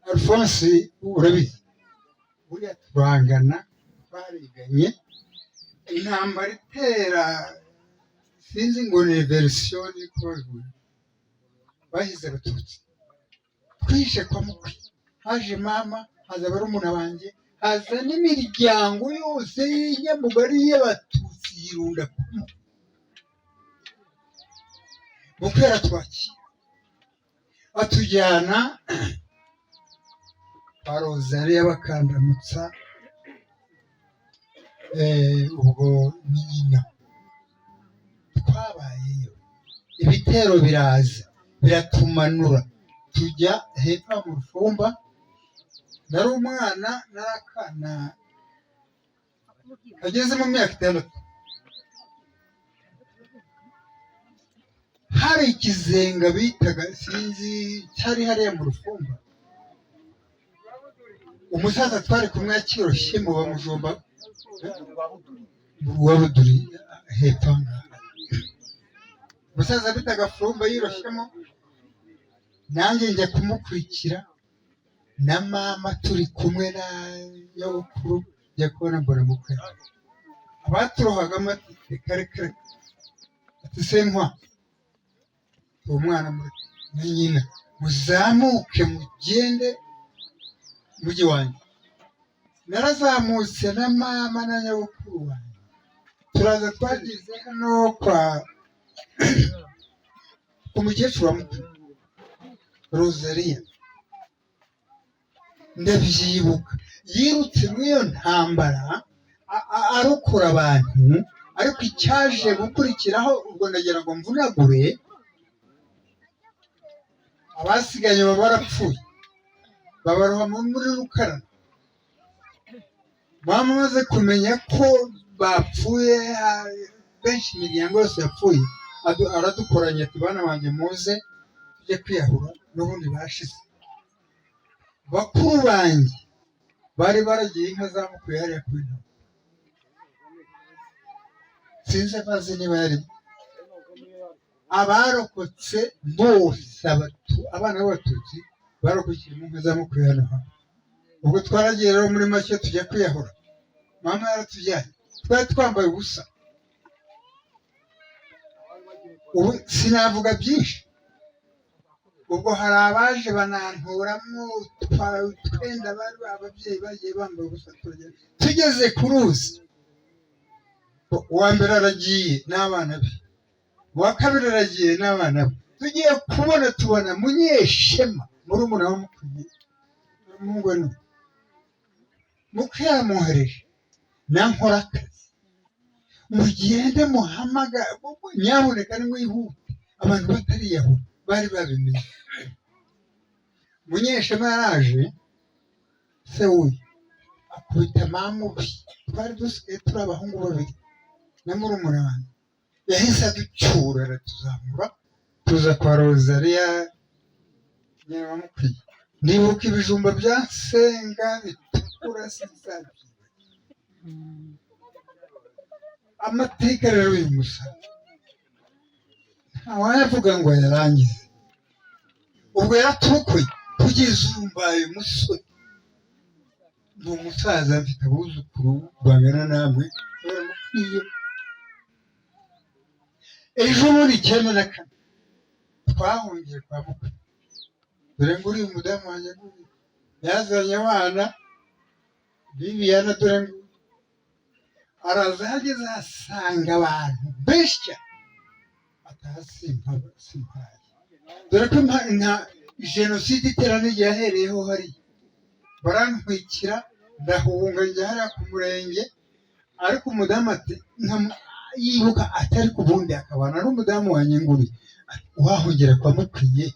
Alphonse urabizi, buriya turangana, twariganye. Intambara itera sinzi ngo ni verisiyo niko babivuga, bahize abatutsi twishe kwa mukwe, haje mama, haza barumuna banjye, haza n'imiryango yose y'inyamugari y'abatutsi yirunda ku mukwe. Mukwe aratwakira atujyana kwa Rozariya bakandamutsa, ubwo ni nyina. Twabayeyo, ibitero biraza biratumanura tujya hepfo mu Rufumba. Nari umwana, narakana kageze mu myaka 6. Hari ikizenga bitaga sinzi cyari hariya mu Rufumba. Umusaza twari kumwe akiroshye mu bamujomba Rwabuduri hepfo ngaha. Umusaza bitaga Furumba yiroshyemo, nanjye njya kumukurikira na mama turi kumwe na nyogokuru, njya kubona mbona mukwe. Abaturohagamo ati reka reka reka, ati senkwa uwo mwana na nyina muzamuke mugende mujyi wanjye. Narazamutse na mama na nyogokuru wanjye, turaza twageze hano kwa umukecuru wa mukuru Rosaria. Ndabyibuka yirutse muri iyo ntambara arokora abantu, ariko icyaje gukurikiraho ubwo ndagira ngo mvunagure, abasigaye baba barapfuye babaroha muri Rukarara. Mama amaze kumenya ko bapfuye, benshi imiryango yose yapfuye, aradukoranya ati bana banjye muze tujye kwiyahura n'ubundi bashize. Bakuru banjye bari baragiye inka zamukuye hariya kuri Ntabo, sinzi abazi niba yarimo. Abarokotse bose abana b'abatutsi barokokeye mu nka zamukuye hano hantu. Ubwo twaragiye rero muri make tujya kwiyahura, mama yaratujyanye, twari twambaye ubusa. Ubu sinavuga byinshi, ubwo hari abaje bananturamo utwenda bari ababyeyi bagiye bambaye ubusa. Tugeze ku ruzi, uwa mbere aragiye n'abana be, uwa kabiri aragiye n'abana be. Tugiye kubona tubona Munyeshema murumuna wa Mukwiye, umuhungu we Mukwiye yaramwohereje na Nkorakazi, mugende muhamagare nyabuneka nimwihute abantu batariyahura bari babimenye. Munyeshema yaraje se wuyu akubita mama ubi, twari dusigaye turi abahungu babiri na murumuna wanjye. Yahise aducyura aratuzamura tuza kwa Rosaria nyina wa Mukwiye. Ndibuka ibijumba bya Nsenga bitukura sinzabyibagiwe. Amateka rero uyu musaza Ntawayavuga ngo ayarangize. Ubwo yaraturokoye kugeza ubu mbaye umusore, ni umusaza, mfite abuzukuru bangana namwe. Baramukwiye. Ejo bundi 94 twahungiye kwa mukwe. Dore ngo uriya umudamu wanjye nguyu yazanye abana Bibiyana, dore ngo araza, ahageze ahasanga abantu benshi cyane, ataha simpaye. Dore ko nka jenoside itera n'igihe yahereyeho hariya barantwikira, ndahunga njya hariya ku murenge. Ariko umudamu ati yibuka atari ku bundi akabana n'umudamu wanjye nguri wahungira kwa Mukwiye,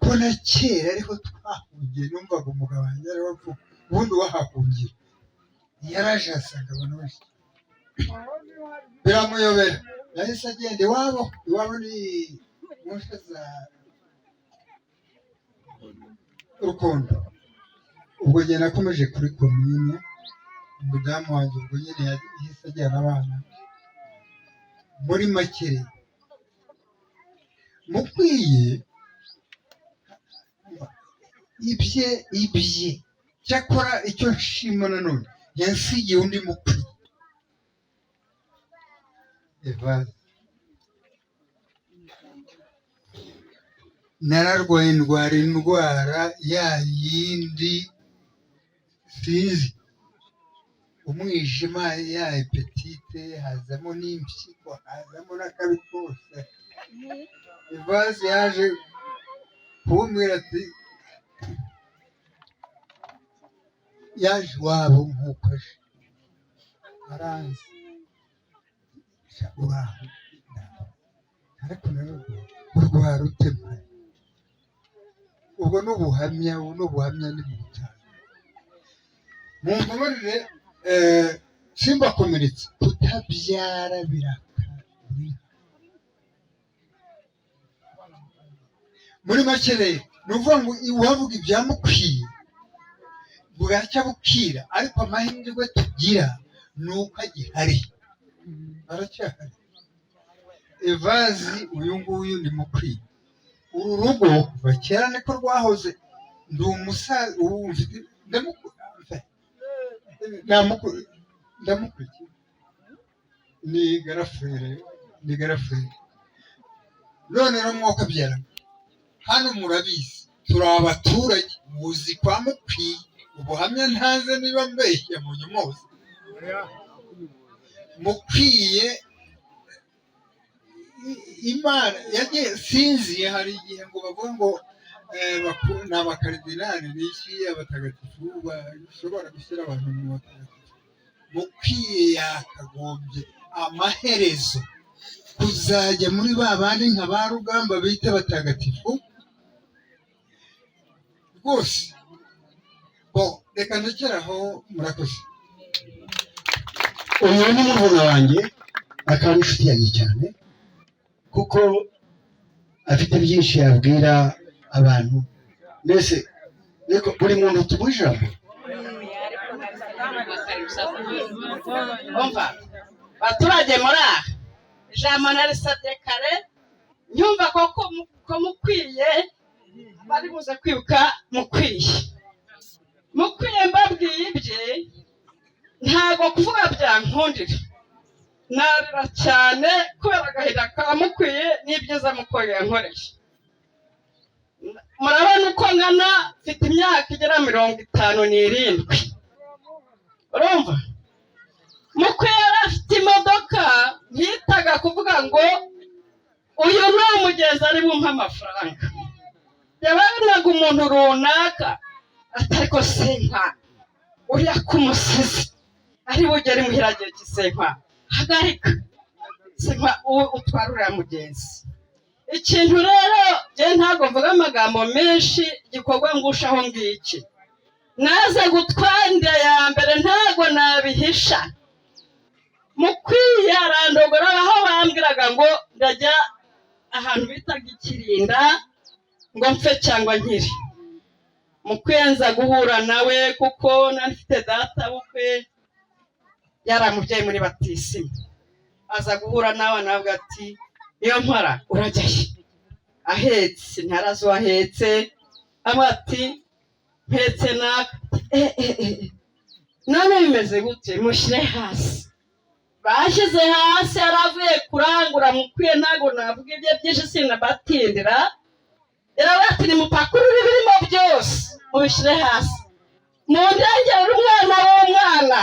ko na kera ariho twahungiye, numvaga umugabo wanjye ariwe avuga ubundi wahahungira. Yaraje asanga abantu benshi, biramuyobera. Yahise agenda iwabo. Iwabo ni mu nce za Rukondo. Ubwo njye nakomeje kuri komine, umudamu wanjye ubwo nyine yahise ajyana abana. Muri make rero, Mukwiye ibye ibye. Cyakora icyo nshima nanone, yansigiye undi Mukwiye Evase. Nararwaye, ndwara indwara ya yindi sinzi, umwijima ya hepatite, hazamo n'impyiko, hazamo n'akabi kose. Evase yaje kumbwira ati yaje iwabo nk'uko aje aranzi. Sha, uraho, ariko nararwaye, urwara ute mwana? Ubwo ni ubuhamya, ubu ni ubuhamya ni mu butanga. Mumbabarire, simbakomeretse. Kutabyara birakabiri. Muri make rero ni ukuvuga ngo uwavuga ibyamukwiye bwacya bukira, ariko amahirwe tugira ni uko agihari, aracyahari. Evazi uyu nguyu ni Mukwiye. Uru rugo kuva kera niko rwahoze. Ndi umusaza ubu, mfite ndamukurikiye, ni garafere, ni garafere. None rero mwuka abyara hano, murabizi turi abaturage muzi kwa Mukwiye. Ubuhamya ntaze niba mbeshya munyomoze. Mukwiye Imana yagiye sinziye. Hari igihe ngo bavuga ngo ni abakaridinali n'iki, abatagatifu bashobora gushyira abantu mu batagatifu. Mukwiye yakagombye amaherezo kuzajya muri ba bandi nka ba Rugamba bita abatagatifu rwose. Bo reka ndekere aho, murakoze. Uyu ni murumuna wanjye, akaba ari inshuti yanjye cyane, kuko afite byinshi yabwira abantu mbese. Niko buri muntu tumuha ijambo. Umva baturage, muri aha ijambo narisabye kare, nyumva ko Mukwiye bari buze kwibuka Mukwiye. Mukwiye mbabwiye ibye, ntabwo kuvuga byankundira, narira cyane kubera agahinda ka Mukwiye n'ibyiza Mukwiye yankoreye. Murabona uko ngana, mfite imyaka igera 57. Urumva Mukwiye yari afite imodoka, ntitaga kuvuga ngo uyu ni umugezi ari bumpe amafaranga. Yabonaga umuntu runaka atariko senkwa uriya kumusizi ari bugere imuhira agiye kisenkwa, hagarika senkwa utwara uriya mugenzi. Ikintu rero njye ntabwo mvuga amagambo menshi, igikorwa ngushaho ngiki naza gutwara inda ya mbere ntabwo nabihisha. Mukwiye arandogora, aho bambwiraga ngo ndajya ahantu bitaga Ikirinda ngo mpfe cyangwa nkire. Mukwiye nza guhura nawe kuko nari mfite data bukwe yaramubyaye muri batisimu, aza guhura nawe anavuga ati Niyo mpora urajya he? Ahetse ntarazi uwahetse, amwe ati mpetse naka, none bimeze gute? Mushyire hasi. Bashyize hasi, yaravuye kurangura mukwiye, ntabwo navuga ibyo byinshi sinabatindira. Yaravuga ati nimupakurure ibirimo byose mubishyire hasi, mundengere umwana w'umwana,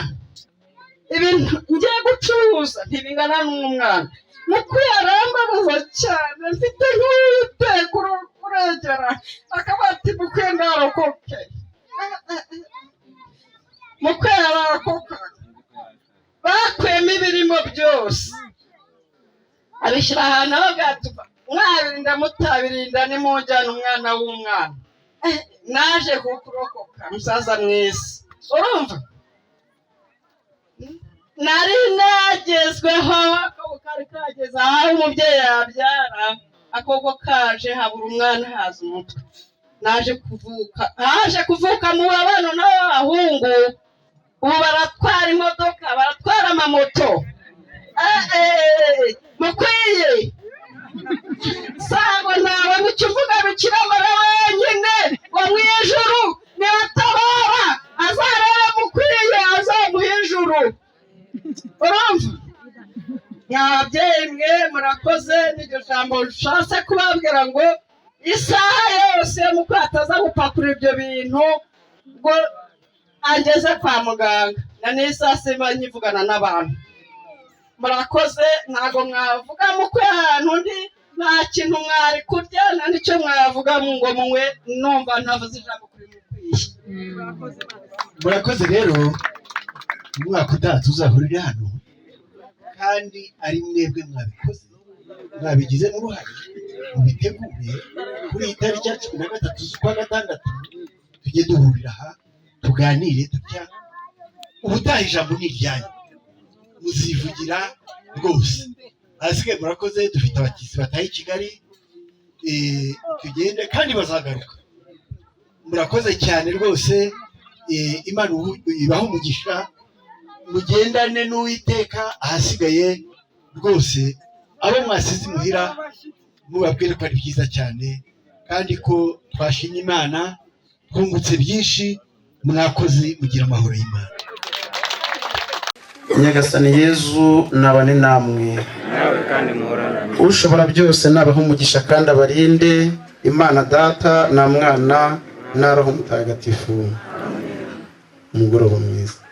ibintu ngiye gucuruza ntibingana n'umwana. Mukwiye arambabaza cyane, mfite nk'uwiteka urengera, akaba ati mukwiye ndarokoke, mukwiye ararokoka. Bakuyemo ibirimo byose abishyira ahantu aho bwatuva, mwabirinda mutabirinda nimujyana umwana w'umwana. Naje kukurokoka musaza mwiza, urumva nari nagezweho, akaboko kari kageze aho umubyeyi yabyara, akaboko kaje habura umwana haza umutwe. Naje kuvuka, haje kuvuka mu babano n'abahungu, ubu baratwara imodoka, baratwara amamoto. Mukwiye sago ntawe mukivuga Bikira Mariya wenyine ngo mu ijuru nibatabara azarebe mukwiye azamuha ijuru. Urumva mwababyeyi mwe murakoze, n'iryo jambo nshatse kubabwira ngo isaha yose muko ataza gupakurura ibyo bintu ngo angeze kwa muganga, na n'isaha simba nkivugana n'abantu. Murakoze, ntabwo mwavuga mukwe ahantu ndi, nta kintu mwari kurya nta n'icyo mwavuga ngo munywe, numva ntavuze ijambo kuri mukwiye. Murakoze rero, umwaka utaha tuzahurire hano kandi ari mwebwe mwabikoze, mwabigizemo uruhare, mubitegure kuri iyi tariki ya 13 z'ukwa gatandatu, tujye duhurira aha tuganire tutya. Ubutaha ijambo ni iryanyu, muzivugira rwose. Ahasigaye murakoze, dufite abakiriya bataha i Kigali, tugende kandi bazagaruka. Murakoze cyane rwose, Imana ibahe umugisha, mugendane n'Uwiteka. Ahasigaye rwose abo mwasize imuhira mubabwire ko ari byiza cyane, kandi ko twashimye Imana, twungutse byinshi. Mwakoze, mugira amahoro y'Imana. Nyagasani Yezu nabane namwe, ushobora byose nabahe umugisha kandi abarinde, Imana Data na Mwana na Roho Mutagatifu. Umugoroba mwiza.